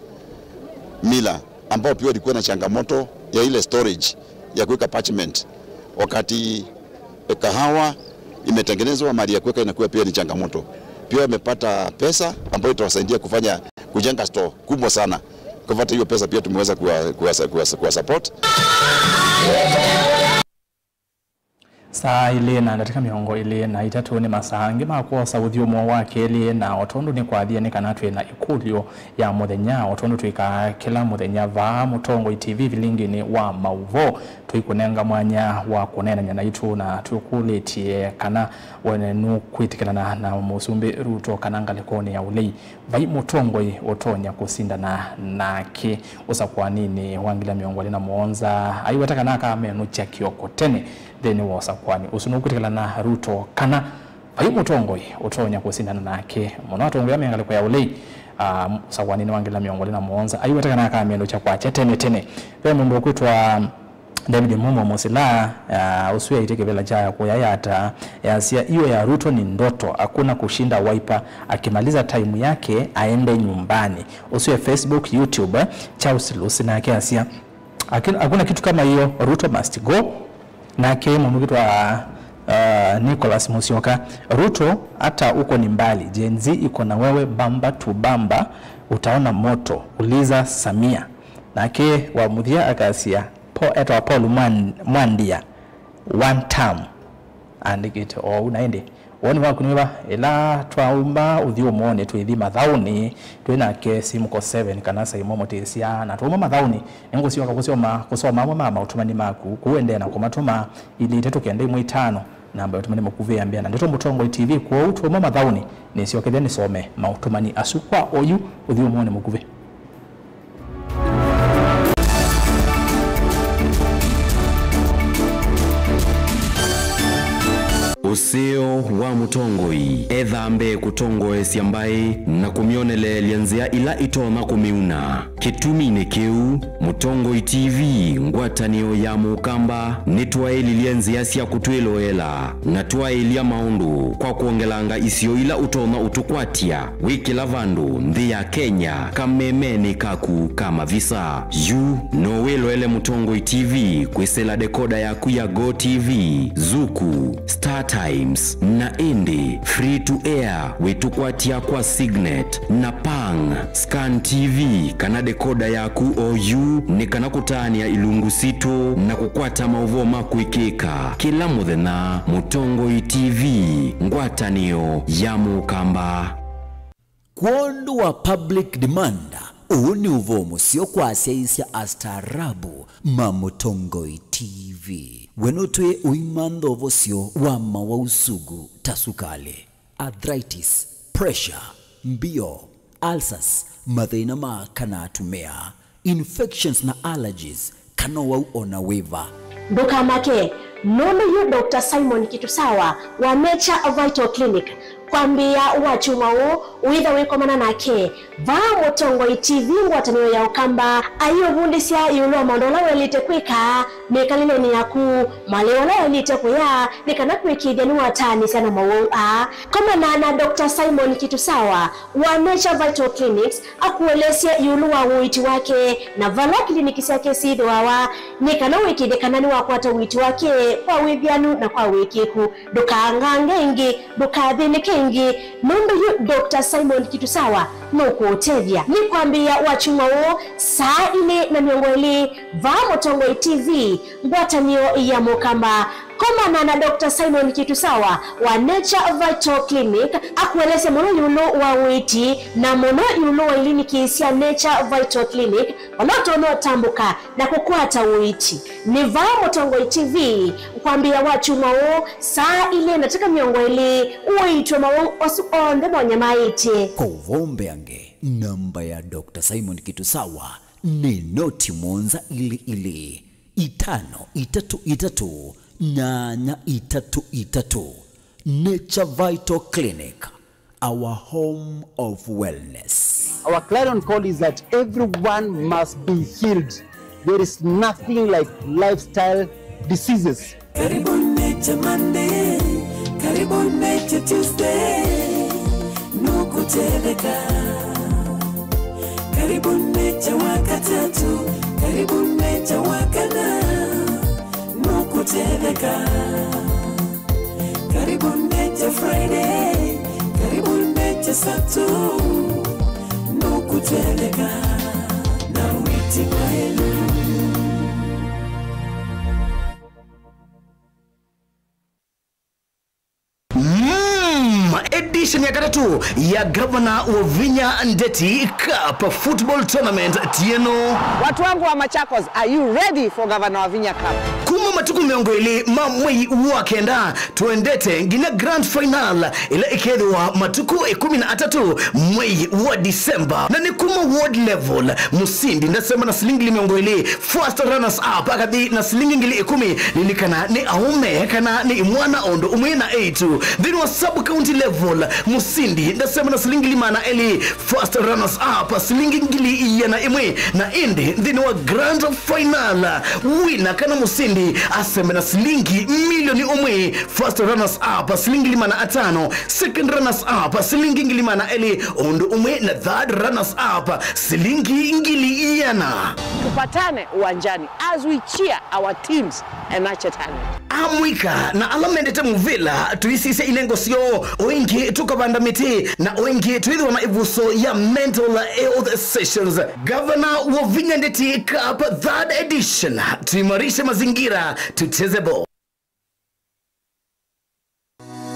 mila ambao pia walikuwa na changamoto ya ile storage ya kuweka parchment. Wakati, eh, kahawa imetengenezwa, mahali ya kuweka inakuwa pia ni changamoto. Pia wamepata pesa ambayo itawasaidia kufanya, kujenga store kubwa sana. Kwa hivyo hata hiyo pesa pia tumeweza kuwa, kuwa, kuwa, kuwa support. Saa ilĩ na ndatĩka mĩongo ĩlĩ na itatũ nĩ masaa angĩ ma kwosa ũthyũmũo wa kelĩ, na o tondũ nĩkwathie nĩ kana twĩ na ĩkũlyo ya mũthenya, o tondũ twĩkaa kĩla mũthenya vaa Mũtongoi T V vilinginĩ wa maũvoo, tũikũnenga mwanya wa kũneenany'a naitũ, na tũkũlĩtye kana we nũkwĩtĩkĩlana na Mũsumbĩ Ruto kana ngalĩkonĩ ya ũlei vai mũtongoi ũtonya kũsindana nake ũsakũaninĩ wa ngili mĩongo ĩlĩ na mũonza. Aiweta kana akamenũkya kĩoko tene nthĩnĩ wa ũsakũani ũsu. Nũkwĩtĩkĩlana na Ruto kana vai mũtongoi ũtonya kũsindana nake? Mũno atongoi ala me ngalĩko ya ũlei ah, ũsakũanĩnĩ wa ngili mĩongo ĩlĩ na mũonza. Aiweta kana akaminũkya kwakya tene tene. Ve mũndũ ũkwĩtwa David Mumo Musila, ah, ũsu aĩtye kĩvĩla kya kũya yata, yasya, "Hiyo ya Ruto ni ndoto, hakuna kushinda Wiper, akimaliza time yake aende nyumbani." Ũsu e Facebook, YouTube, Charles Lusi nake asya, "Haki-, hakuna kitu kama hiyo, Ruto must go." Nake mũndũ ũkwĩtwa, uh, Nicholas Musyoka, "Ruto, hata uko ni mbali, Gen Z iko na wewe bamba tu bamba, utaona moto, uliza Samia." Nake wa mũthya akasya, po-, etwa Paul Mwan-, Mwandia, "One term." Andĩkĩte oou. Na ĩndĩ, woni waku nĩ wĩva? Ĩla twaumba ũthyũmũonĩ twĩthi mathaũnĩ, twĩ nake Simco seven kana Saimo Mũtĩsya, na twauma mathaũnĩ, nĩngũsyoka kũsoma, kũsoma amwe ma maũtũmani maku, kũu endee na kũmatũma, ilĩ itatũ kenda ĩmwe itano, namba ya ũtũmani mũkuvĩ ya mbĩa na Ndeto Mũtongoi T V. Kwoou twauma mathaũnĩ, nĩsyokethya nĩsome maũtũmani asu kwa oyu ũthyũmũonĩ mũkuvĩ. Ũseo wa mũtongoi ethaa mbee kũtongoesya mbaĩ na kũmyoneleelya nzĩa ila itonya kũmĩuna. Kĩtuminĩ kĩu, Mũtongoi T V ngwatanĩo ya Mũkamba nĩtwaĩlilye nzĩa sya kũtwĩloela na twaĩlya maũndũ kwa kwongelanga isio ila ũtonya ũtũkwatya. Wĩkĩla vandũ nthĩ ya Kenya kamemenĩ kaku ka mavisa. Yu no wĩloele Mũtongoi T V kwĩsĩla dekoda yaku ya Go T V, Zuku, Star Times, na ĩndĩ free to air wĩtũkwatya kwa Signet na Pang. Scan T V kana dekoda yaku oyu nĩ kana kũtaanĩa ilungu sitũ na kũkwata maũvoo ma kwĩkĩka kĩla mũthenya. Mũtongoi T V, ngwatanĩo ya Mũkamba. Kwondũ wa public demand, ũũ nĩ ũvoo mũseo kwa asyaĩĩsya astaarabu ma Mũtongoi T V. We nũtwĩe ũimantha ũvosyo wa mawau sugu ta sukalĩ, arthritis, pressure, mbio, ulcers, mathĩna ma aka na atumĩa, infections na allergies, kana wau o na wĩva. Ndũkamake, nũndũ yu Doctor Simon Kitusawa wa Nature Vital Clinic kwambĩĩa wakyumwa ũũ wĩtha wĩkomana nake vaa Mũtongoi T V ngwatanĩo ya Ũkamba, aiũvundĩsya ĩũlũ wa maũndũ ala waĩlĩte kwĩka mĩkalĩlenĩ yaku, malĩu ala waĩlĩte kũya nĩ kana kũĩkĩĩthya nĩwataanĩsya na mawau aa. Komana na Doctor Simon Kitusawa wa Nature Vital Clinics akũelesye ĩũlũ wa ũiiti wake na vala kiliniki syake syĩthĩawa, nĩ kana ũĩkĩĩthye kana nĩwakwata ũiiti wake kwa wĩvĩanu na kwa wĩkĩĩku. Ndũkangange ĩngĩ, ndũkathĩnĩke ĩngĩ, nũndũ yu Doctor Simon Kitusawa nũkũũtethya. Nĩ kwambĩĩa wakyumwa ũũ saa ilĩ na mĩongo ĩlĩ vaa Mũtongoi T V, ngwatanĩo ya Mũkamba. Komana na Doctor Simon Kitusawa wa Nature Vital Clinic akũelesya mũno ĩũlũ wa ũiiti na mũno ĩũlũ wa iliniki sya Nature Vital Clinic, vala ũtonya ũtambũka na kũkwata ũiiti. Nĩ vaa Mũtongoi T V kwambĩĩa wakyumwa ũũ saa ilĩ na ndakĩka mĩongo ĩlĩ ũiitwe mawau asu onthe monyamaĩtye. Kwa ũvoo mbeange, namba ya Doctor Simon Kitusawa nĩ noti mũonza ilĩ ilĩ, itano itatũ itatũ, nyanya itatũ itatũ. Nature Vital Clinic, our home of wellness. Our clarion call is that everyone must be healed. There is nothing like lifestyle diseases. Karibu Nature Monday, karibu Nature Tuesday, nũkũtetheka. Karibu Nature Wakatatu, karibu Nature Wakana, nũkũtetheka. Karibu Nature Friday, karibu Nature Saturday, nũkũtetheka na wĩti wa ĩlu. Mm, edition ya katatũ ya Gavana Wavinya Ndeti Cup Football Tournament tieno. Watu wangu wa Machakos, are you ready for Gavana Wavinya Cup? Kuma matukũ mĩongo ĩlĩ ma mwei wa kenda tũendete nginya grand final ĩla ĩkethĩwa matukũ ĩkũmi na atatũ mwei wa December. Na nĩ kuma ward level, mũsindi ndasema na silingi mĩongo ĩlĩ, first runners up akathi na silingi ngili ĩkũmi, lilikana nĩ aũme kana nĩ imwana o ũndũ ũmwe na eĩtu. Nthĩnĩ wa sub county level, Mũsindi ndasema na silingi ngili maana elĩ, first runners up silingi ngili ĩana ĩmwe, na ĩndĩ nthĩnĩ wa grand final, wina kana mũsindi aseme na silingi milioni ũmwe, first runners up silingi ngili maana atano, second runners up silingi ngili maana elĩ, ũndũ ũmwe na third runners up silingi ngili ĩana. Tupatane uwanjani as we cheer our teams and nurture talent. Amũika na ala mendete mũvĩla, tũisisye ilengo syoo, o ĩngĩ tũkavanda mĩtĩ, na o ĩngĩ twĩthĩwa na ĩvuso ya mental health sessions. Gavana wa Vinya Ndeti Cup third edition, tuimarishe mazingira, tucheze ball.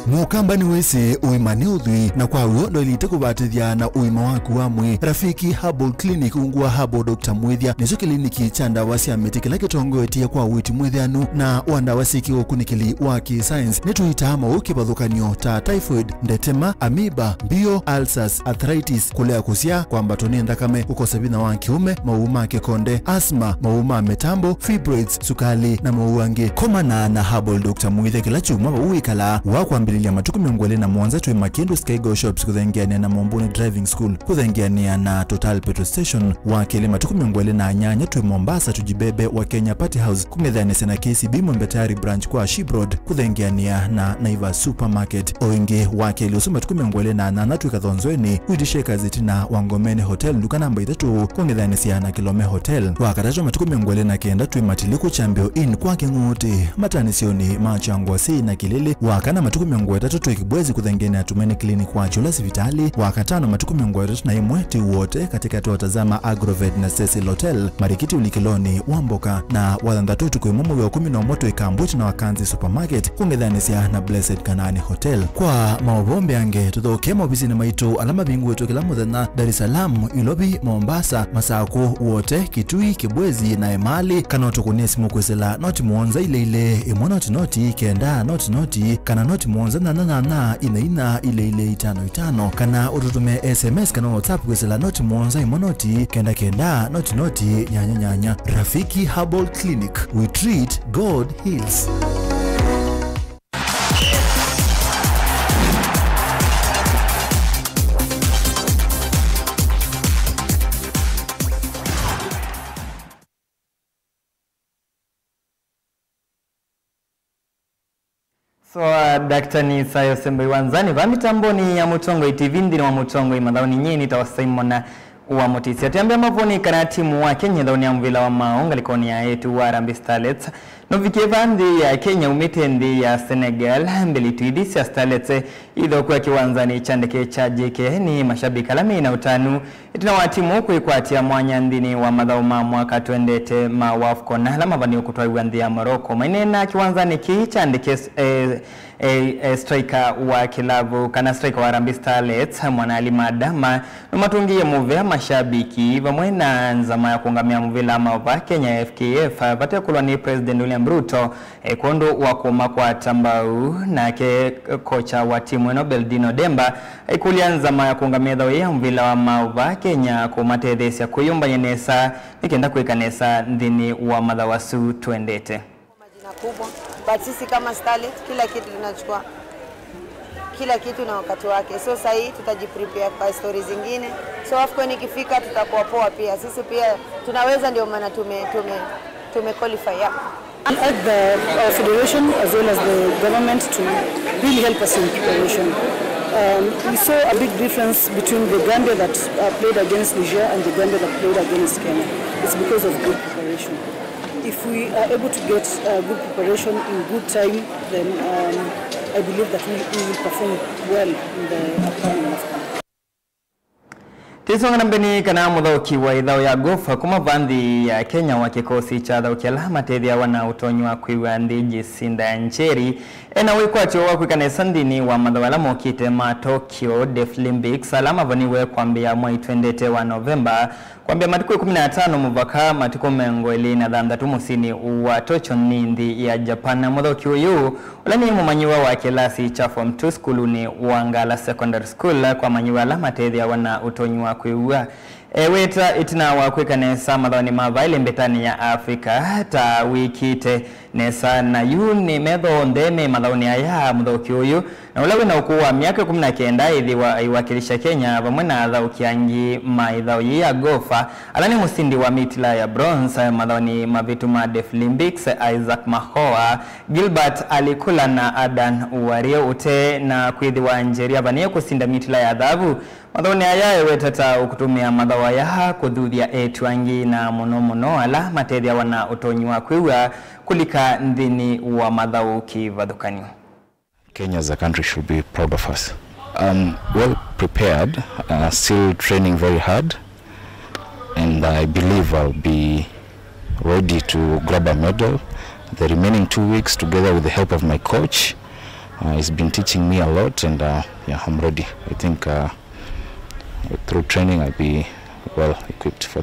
Mũkamba nĩwĩsĩ ũima nĩ ũthwii, na kwa w'o ndwaĩlĩte kũvatĩthya na ũima waku wa mwĩĩ. Rafiki Herbal Clinic ungu wa Herbal Doctor Mwĩthya nĩkyo kĩliniki kya ndawa sya mĩtĩ kĩla kĩtongoetye kwa ũiiti mwĩthĩanu na wa ndawa syĩ kĩũkunĩkĩli wa kĩ-science. Nĩtũitaa maũũ kĩvathũkany'o ta typhoid, ndetema, amoeba, mbio, ulcers, arthritis, kũlea kũsyaa, kwambatwa nĩ nthakame, kũkosa vinya wa kĩũme, maũũ ma kĩkonde, asthma, maũũ ma mĩtambo, fibroids, sukali, na maũũ angĩ. Komana na Herbal Doctor Mwĩthya kĩla kyumwa vau wĩkalaa. Wa kwambĩlĩlya matukũ mĩongo ĩlĩ na mũonza twĩ Makindu Skygo Shops kũthengeanĩa na Mombuni Driving School, kũthengeanĩa na Total Petrol Station. Wa kelĩ matukũ mĩongo ĩlĩ na nyanya twĩ Mombasa Tujibebe wa Kenya Party House, kũng'ethanĩsya na K C B Mwembe Tayari Branch kwa Ship Road, kũthengeanĩa na Naivas Supermarket. O ĩngĩ, wa kelĩ ũsu matukũ mĩongo ĩlĩ na nyanya twĩ Kathonzweni, Wheat Shakers ĩtina wa Ngomeni Hotel, nduka namba itatũ, kũng'ethanĩsya na Kilome Hotel. Wa katatũ matukũ mĩongo ĩlĩ na kenda twĩ Matiliku Chambio Inn kwa Kĩng'ũtĩ, matanĩsyonĩ ma Kyangwasi na Kĩlĩlĩ. Wa kana matukũ mĩongo ĩtatũ twĩ Kibwezi kũthengeanĩa na Tumaini Clinic wa Kyũla sivitalĩ. Wa katano matukũ mĩongo ĩtatũ na ĩmwe twĩ Wote katikati wa Tazama Agrovet na Cecil Hotel, Marikiti ũlikĩlonĩ wa mboka. Na wa thanthatũ ũtukũ ĩmwe mwei wa kũmi na ũmwe twĩ Kambu ĩtina wa Kanzi Supermarket, kũng'ethanĩsya na Blessed Kanaani Hotel. Kwa maũvoo mbeange, tũthokee maovisinĩ maitũ ala mavingũĩtwe kĩla mũthenya, Dar es Salaam, Ilovi, Mombasa, Masakũ, Wote, Kitui, Kibwezi na Emali, kana ũtũkũnĩe simũ kwĩsĩla noti mũonza ilĩ ilĩ ĩmwe noti noti kenda noti noti, kana noti mũonza nyanya nyanya inya inya ilĩ ilĩ itano itano, kana ũtũtũmĩe S M S kana WhatsApp kwĩsĩla noti mũonza ĩmwe noti kenda kenda noti noti nyanya nyanya. Rafiki Herbal Clinic, we treat, God heals. So, uh, Doctor nĩ Isaya Ũsembe wa Nzani, va mĩtambonĩ ya Mũtongoi T V, nthĩnĩ wa Mũtongoi Mathaũnĩ, nyie nĩtawa Simon wa Mũtĩsya. Twĩambĩa mavonĩ kana timu wa Kenya ĩthaũnĩ ya mũvĩla wa maaũ ngalĩkonĩ ya eĩtu wa Harambee Starlets nũvikie va nthĩ ya Kenya umĩte nthĩ ya Senegal. Mbĩlĩtu ithi sya Starlets ithaũkua kĩwanzanĩ kya ndeke kya J K nĩ mashabiki ala meĩ na ũtanu ĩtina wa timu kwĩkwatĩa mwanya nthĩnĩ wa mathaũ ma mwaka twendete ma AFCON ala mavanie kũtwaĩwa nthĩ ya Morocco. Maineena kĩwanzanĩ kĩĩ kya ndeke, eh, eh, eh, striker wa kĩlavu kana striker wa Harambee Starlets, Mwana Ali Madama, nũmatũngĩie mũvea mashabiki vamwe na nzama ya kũũngamĩa mũvĩla ma va Kenya, F K F, vate kũlwa nĩ President William Ruto, eh, kwondũ wa kũmakwata mbau. Nake kocha wa timu ĩno, Beldino Demba, aikũlya nzama ya kũũngamĩa ĩthaũ yĩĩ ya mũvĩla wa maaũ va Kenya kũmatetheesya kwĩyũmbany'a nesa nĩ kenda kwĩka nesa nthĩnĩ wa mathaũ asu twendete. Majina kubwa, but sisi kama Starlet, kila kitu tunachukua, kila kitu na wakati wake. So sahii tutajiprepare kwa story zingine. So AFCON ikifika tutakuwa poa pia. Sisi pia tunaweza, ndio maana tume, tume, tume qualify, yeah. I urge the, our federation as well as the government to really help us in preparation. Um, we saw a big difference between the Gambia that, uh, played against Niger and the Gambia that played against Kenya. It's because of good preparation. If we are able to get, uh, good preparation in good time, then, um, I believe that we, we will perform well in the upcoming AFCON. Tũisonga na mbee nĩ kana mũthaũki wa ĩthaũ ya golf kuma va nthĩ ya Kenya wa kĩkosi kya athaũki ala matethĩawa na ũtonyi wa kwĩw'a nthĩ, Jacinda Njeri, ena wĩkwatyo wa kwĩka nesa nthĩnĩ wa mathaũ ala mokĩte ma Tokyo Deaflympics ala mavaniwe kwambĩĩa mwai twendete wa Novemba, kwambĩĩa matukũ ĩkũmi na atano mũvaka matukũ mĩongo ĩlĩ na thanthatũ mũsyĩnĩ wa Tokyo nĩ nthĩ ya Japan. Na mũthaũki ũyũ, ũla nĩ mũmanyĩw'a wa kĩlasi kya Form two sukulunĩ wa Ngala Secondary School, kwa amanyĩw'a ala matethĩawa na ũtonyi wa kwĩw'a, eweta ĩtina wa kwĩka nesa mathaũnĩ ma va ĩlembetanĩ ya Africa ta wĩkĩte Nesa na yu nĩ metho onthe me mathaũnĩ aya, mũthaũki ũyũ na ũla wĩna ũkũũ wa myaka ĩkũmi na kenda ĩthĩwa aiwakilisha Kenya vamwe na athaũki angĩ ma ĩthaũ yĩĩ ya golf, ala nĩ mũsindi wa mĩtila ya bronze mathaũnĩ mavĩtu ma Deaflympics, Isaac Makhoa, Gilbert Alikula na Adan Wario. Ũte na kwĩthĩwa Njeri avanie kũsinda mĩtila ya thavu mathaũnĩ aya, ewetete ũkũtũmĩa mathaũ aya kũthuthya eĩtu angĩ, na mũno mũno ala matethĩawa na ũtonyi wa kwĩw'a kũlika nthĩnĩ wa mathaũ kĩvathũkany'o. Kenya as a country should be proud of us. I'm well prepared, uh, still training very hard, and I believe I'll be ready to grab a medal. The remaining two weeks, together with the help of my coach, uh, he's been teaching me a lot, and, uh, yeah, I'm ready. I think, uh, through training, I'll be well equipped for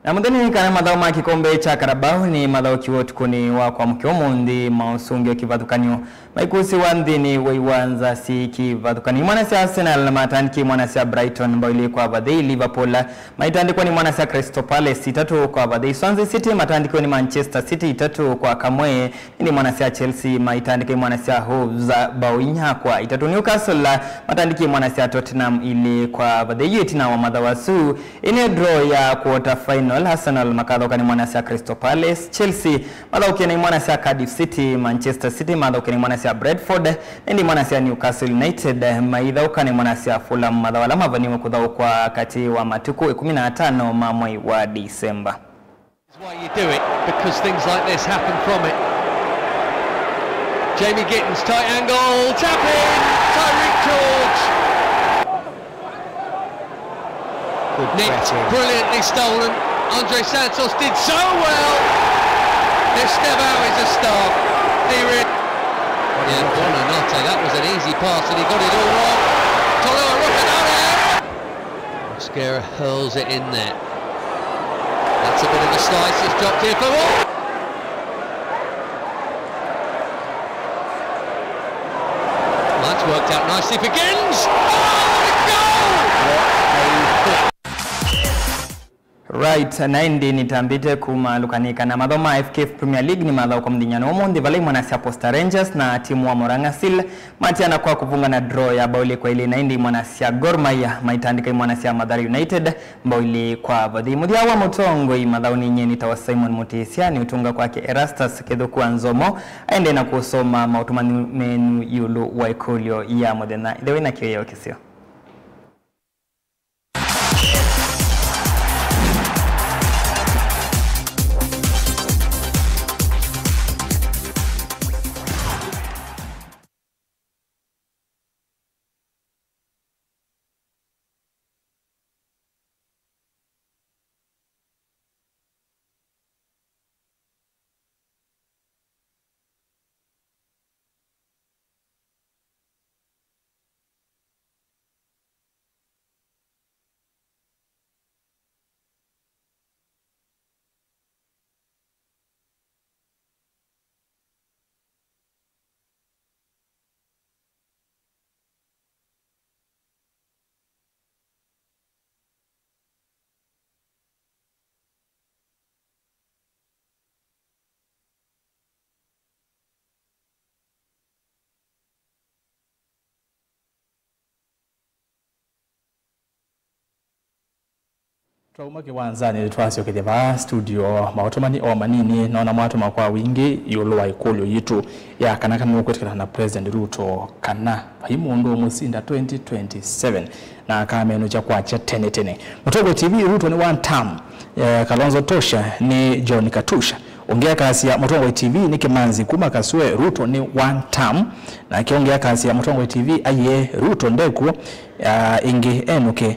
Na mũthenya kana mathaũ ma kĩkombe kya Carabao nĩ mathaũkiwe ũtukũnĩ wa kwamũkĩa ũmũnthĩ, maũsũngĩo kĩvathũkany'o maikũsĩwa nthĩnĩ wa iwanza syĩ kĩvathũkany'o. Imwana sya Arsenal matandĩkĩe imwana sya Brighton mbao ilĩ kwa vathei. Liverpool maitandĩkwa nĩ imwana sya Crystal Palace itatũ kwa vathei. Swansea City matandĩkĩwe nĩ Manchester City itatũ kwa kamwe. Ĩndĩ imwana sya Chelsea maitandĩka imwana sya Wolves mbao inya kwa itatũ. Newcastle matandĩkie imwana sya Tottenham ilĩ kwa vathei ĩtina wa mathaũ asu. Ĩnĩ draw ya quarter final, Arsenal makathaũka nĩ imwana sya Crystal Palace, Chelsea mathaũke na imwana sya Cardiff City, Manchester City mathaũke na imwana sya Brentford, ĩndĩ imwana sya Newcastle United maithaũka na imwana sya Fulham. Mathaũ ala mavaniwe kũthaũkwa katĩ wa matukũ ĩkũmi na atano ma mwei wa Disemba. Why you do it, because things like this happen from it. Jamie Gittens, tight angle, tap in, Tyreek George. Good Nicked, brilliantly stolen. Andre Santos did so well. Estevao is a star. He re- Yeah, Buonanotte, that was an easy pass and he got it all wrong. Tolua Rocanada. Mosquera hurls it in there. That's a bit of a slice. It's dropped here for Wolves. That's worked out nicely for Gittens. Oh, what a goal! Right, na ĩndĩ nĩtambĩte kuma lũkanĩ kana mathaũ ma F K F Premier League nĩmathaũka mũthenya wa ũmũnthĩ, vala imwana sya Posta Rangers na timu wa Murang'a Seal matiana kwa kũvungana draw ya mbao ilĩ kwa ilĩ, na ĩndĩ imwana sya Gor Mahia maitandĩka imwana sya Mathare United mbao ilĩ kwa vathei. Mũthya wa mũtongoi mathaũnĩ, nyie nĩtawa Simon Mutisya, nĩ ũtũnga kwake Erastus Kĩthũku wa Nzomo, aendee na kũsoma maũtũmani menu ĩũlũ wa ĩkũlyo ya mũthenya. Ĩthe wĩna kĩwĩoo kĩseo. Twauma kĩwanzanĩ, nĩtwasyokethya vaa studio. Maũtũmani o manini, nona mwatũma kwa wingĩ ĩũlũ wa ĩkũlyo yitũ ya kana kana nũkwĩtĩkĩlana na President Ruto kana vai mũndũ ũmũsinda twenty twenty-seven na akamenũkya kwakya tene tene. Mũtongoi T V, Ruto nĩ one term. Eh, Kalonzo Tosha nĩ John Katusha. Ũngĩ akasya, Mũtongoi T V nĩ Kĩmanzi kuma Kaswe, Ruto nĩ one term. Nake ũngĩ akasya, Mũtongoi T V aiee, Ruto ndekuo, ah, ĩngĩ enũke.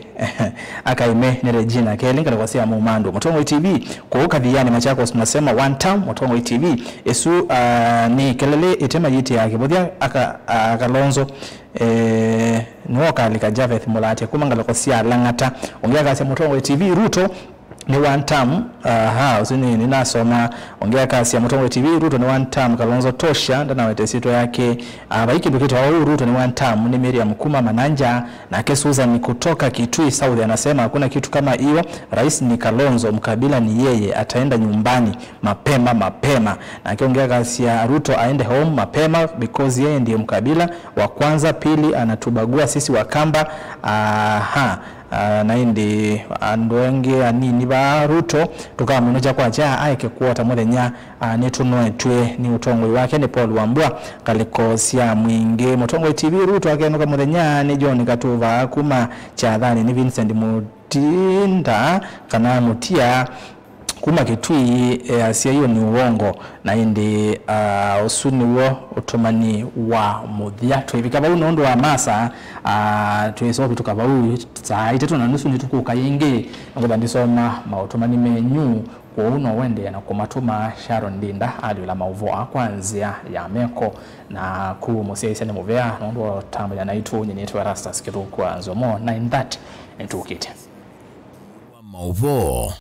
Akaime nĩ Regina Kelĩ, ngalĩko sya Mũmandũ. Mũtongoi T V, kũu Kathiani Machakos tunasema one term, Mũtongoi T V. Ĩsu, ah, nĩ kelele ĩtema yĩtĩaa kĩvũthya, aka, ah, Kalonzo. Eh, nĩwe ũkalika Javeth Mũlatya kuma ngalĩko sya Lang'ata. Ũngĩ akasya, Mũtongoi T V, Ruto Nĩ one term. Aha, ũsu nĩ, nĩnasoma. Ũngĩ akasya, mũtongoi T V, Ruto nĩ one term, Kalonzo tosha, ndanaweta ĩsyĩtwa yake. Ah, vai kĩndũ kĩtawa ũu, Ruto nĩ one term, nĩ Miriam kuma Mananja, nake Susan kutoka Kitui South anasema hakuna kitu kama hiyo, rais ni Kalonzo, mkabila ni yeye, ataenda nyumbani mapema mapema. Nake ũngĩ akasya, Ruto aende home mapema because yeye ndiye mkabila wa kwanza, pili anatubagua sisi wa Kamba. Aha. Ah, na ĩndĩ andũ angĩ anini va Ruto tũkamũnũkya kwakya aeke kuota mũthenya, ah, nĩtũnoetw'e nĩ ũtongoi wake nĩ Paul Wambua. Ngalĩko sya mwingĩ, mũtongoi T V, Ruto akenũka mũthenya nĩ John Katuva kuma Kyathani, nĩ Vincent Mutinda kana Mutia kuma Kitui, easya hiyo ni uongo. Na ĩndĩ, ah, ũsu nĩw'o ũtũmani wa mũthya. Twĩvika vau nũndũ wa masaa, ah, twĩsovĩtũka vau saa itatũ na nusu nĩtũkũka yĩngĩ. Nĩkwĩtha ndisoma maũtũmani menyu, kwoou no ũendee na kũmatũma. Sharon Ndinda alyũla maũvoo aa kwa nzĩa ya meko, na kũu mũsyaĩĩsya nĩ mũvea nũndũ wa ũtambany'a naitũ. Nyie nĩtwa Erastus Kĩthũku wa Nzomo, na in that nĩtũkĩte. Wa maũvoo.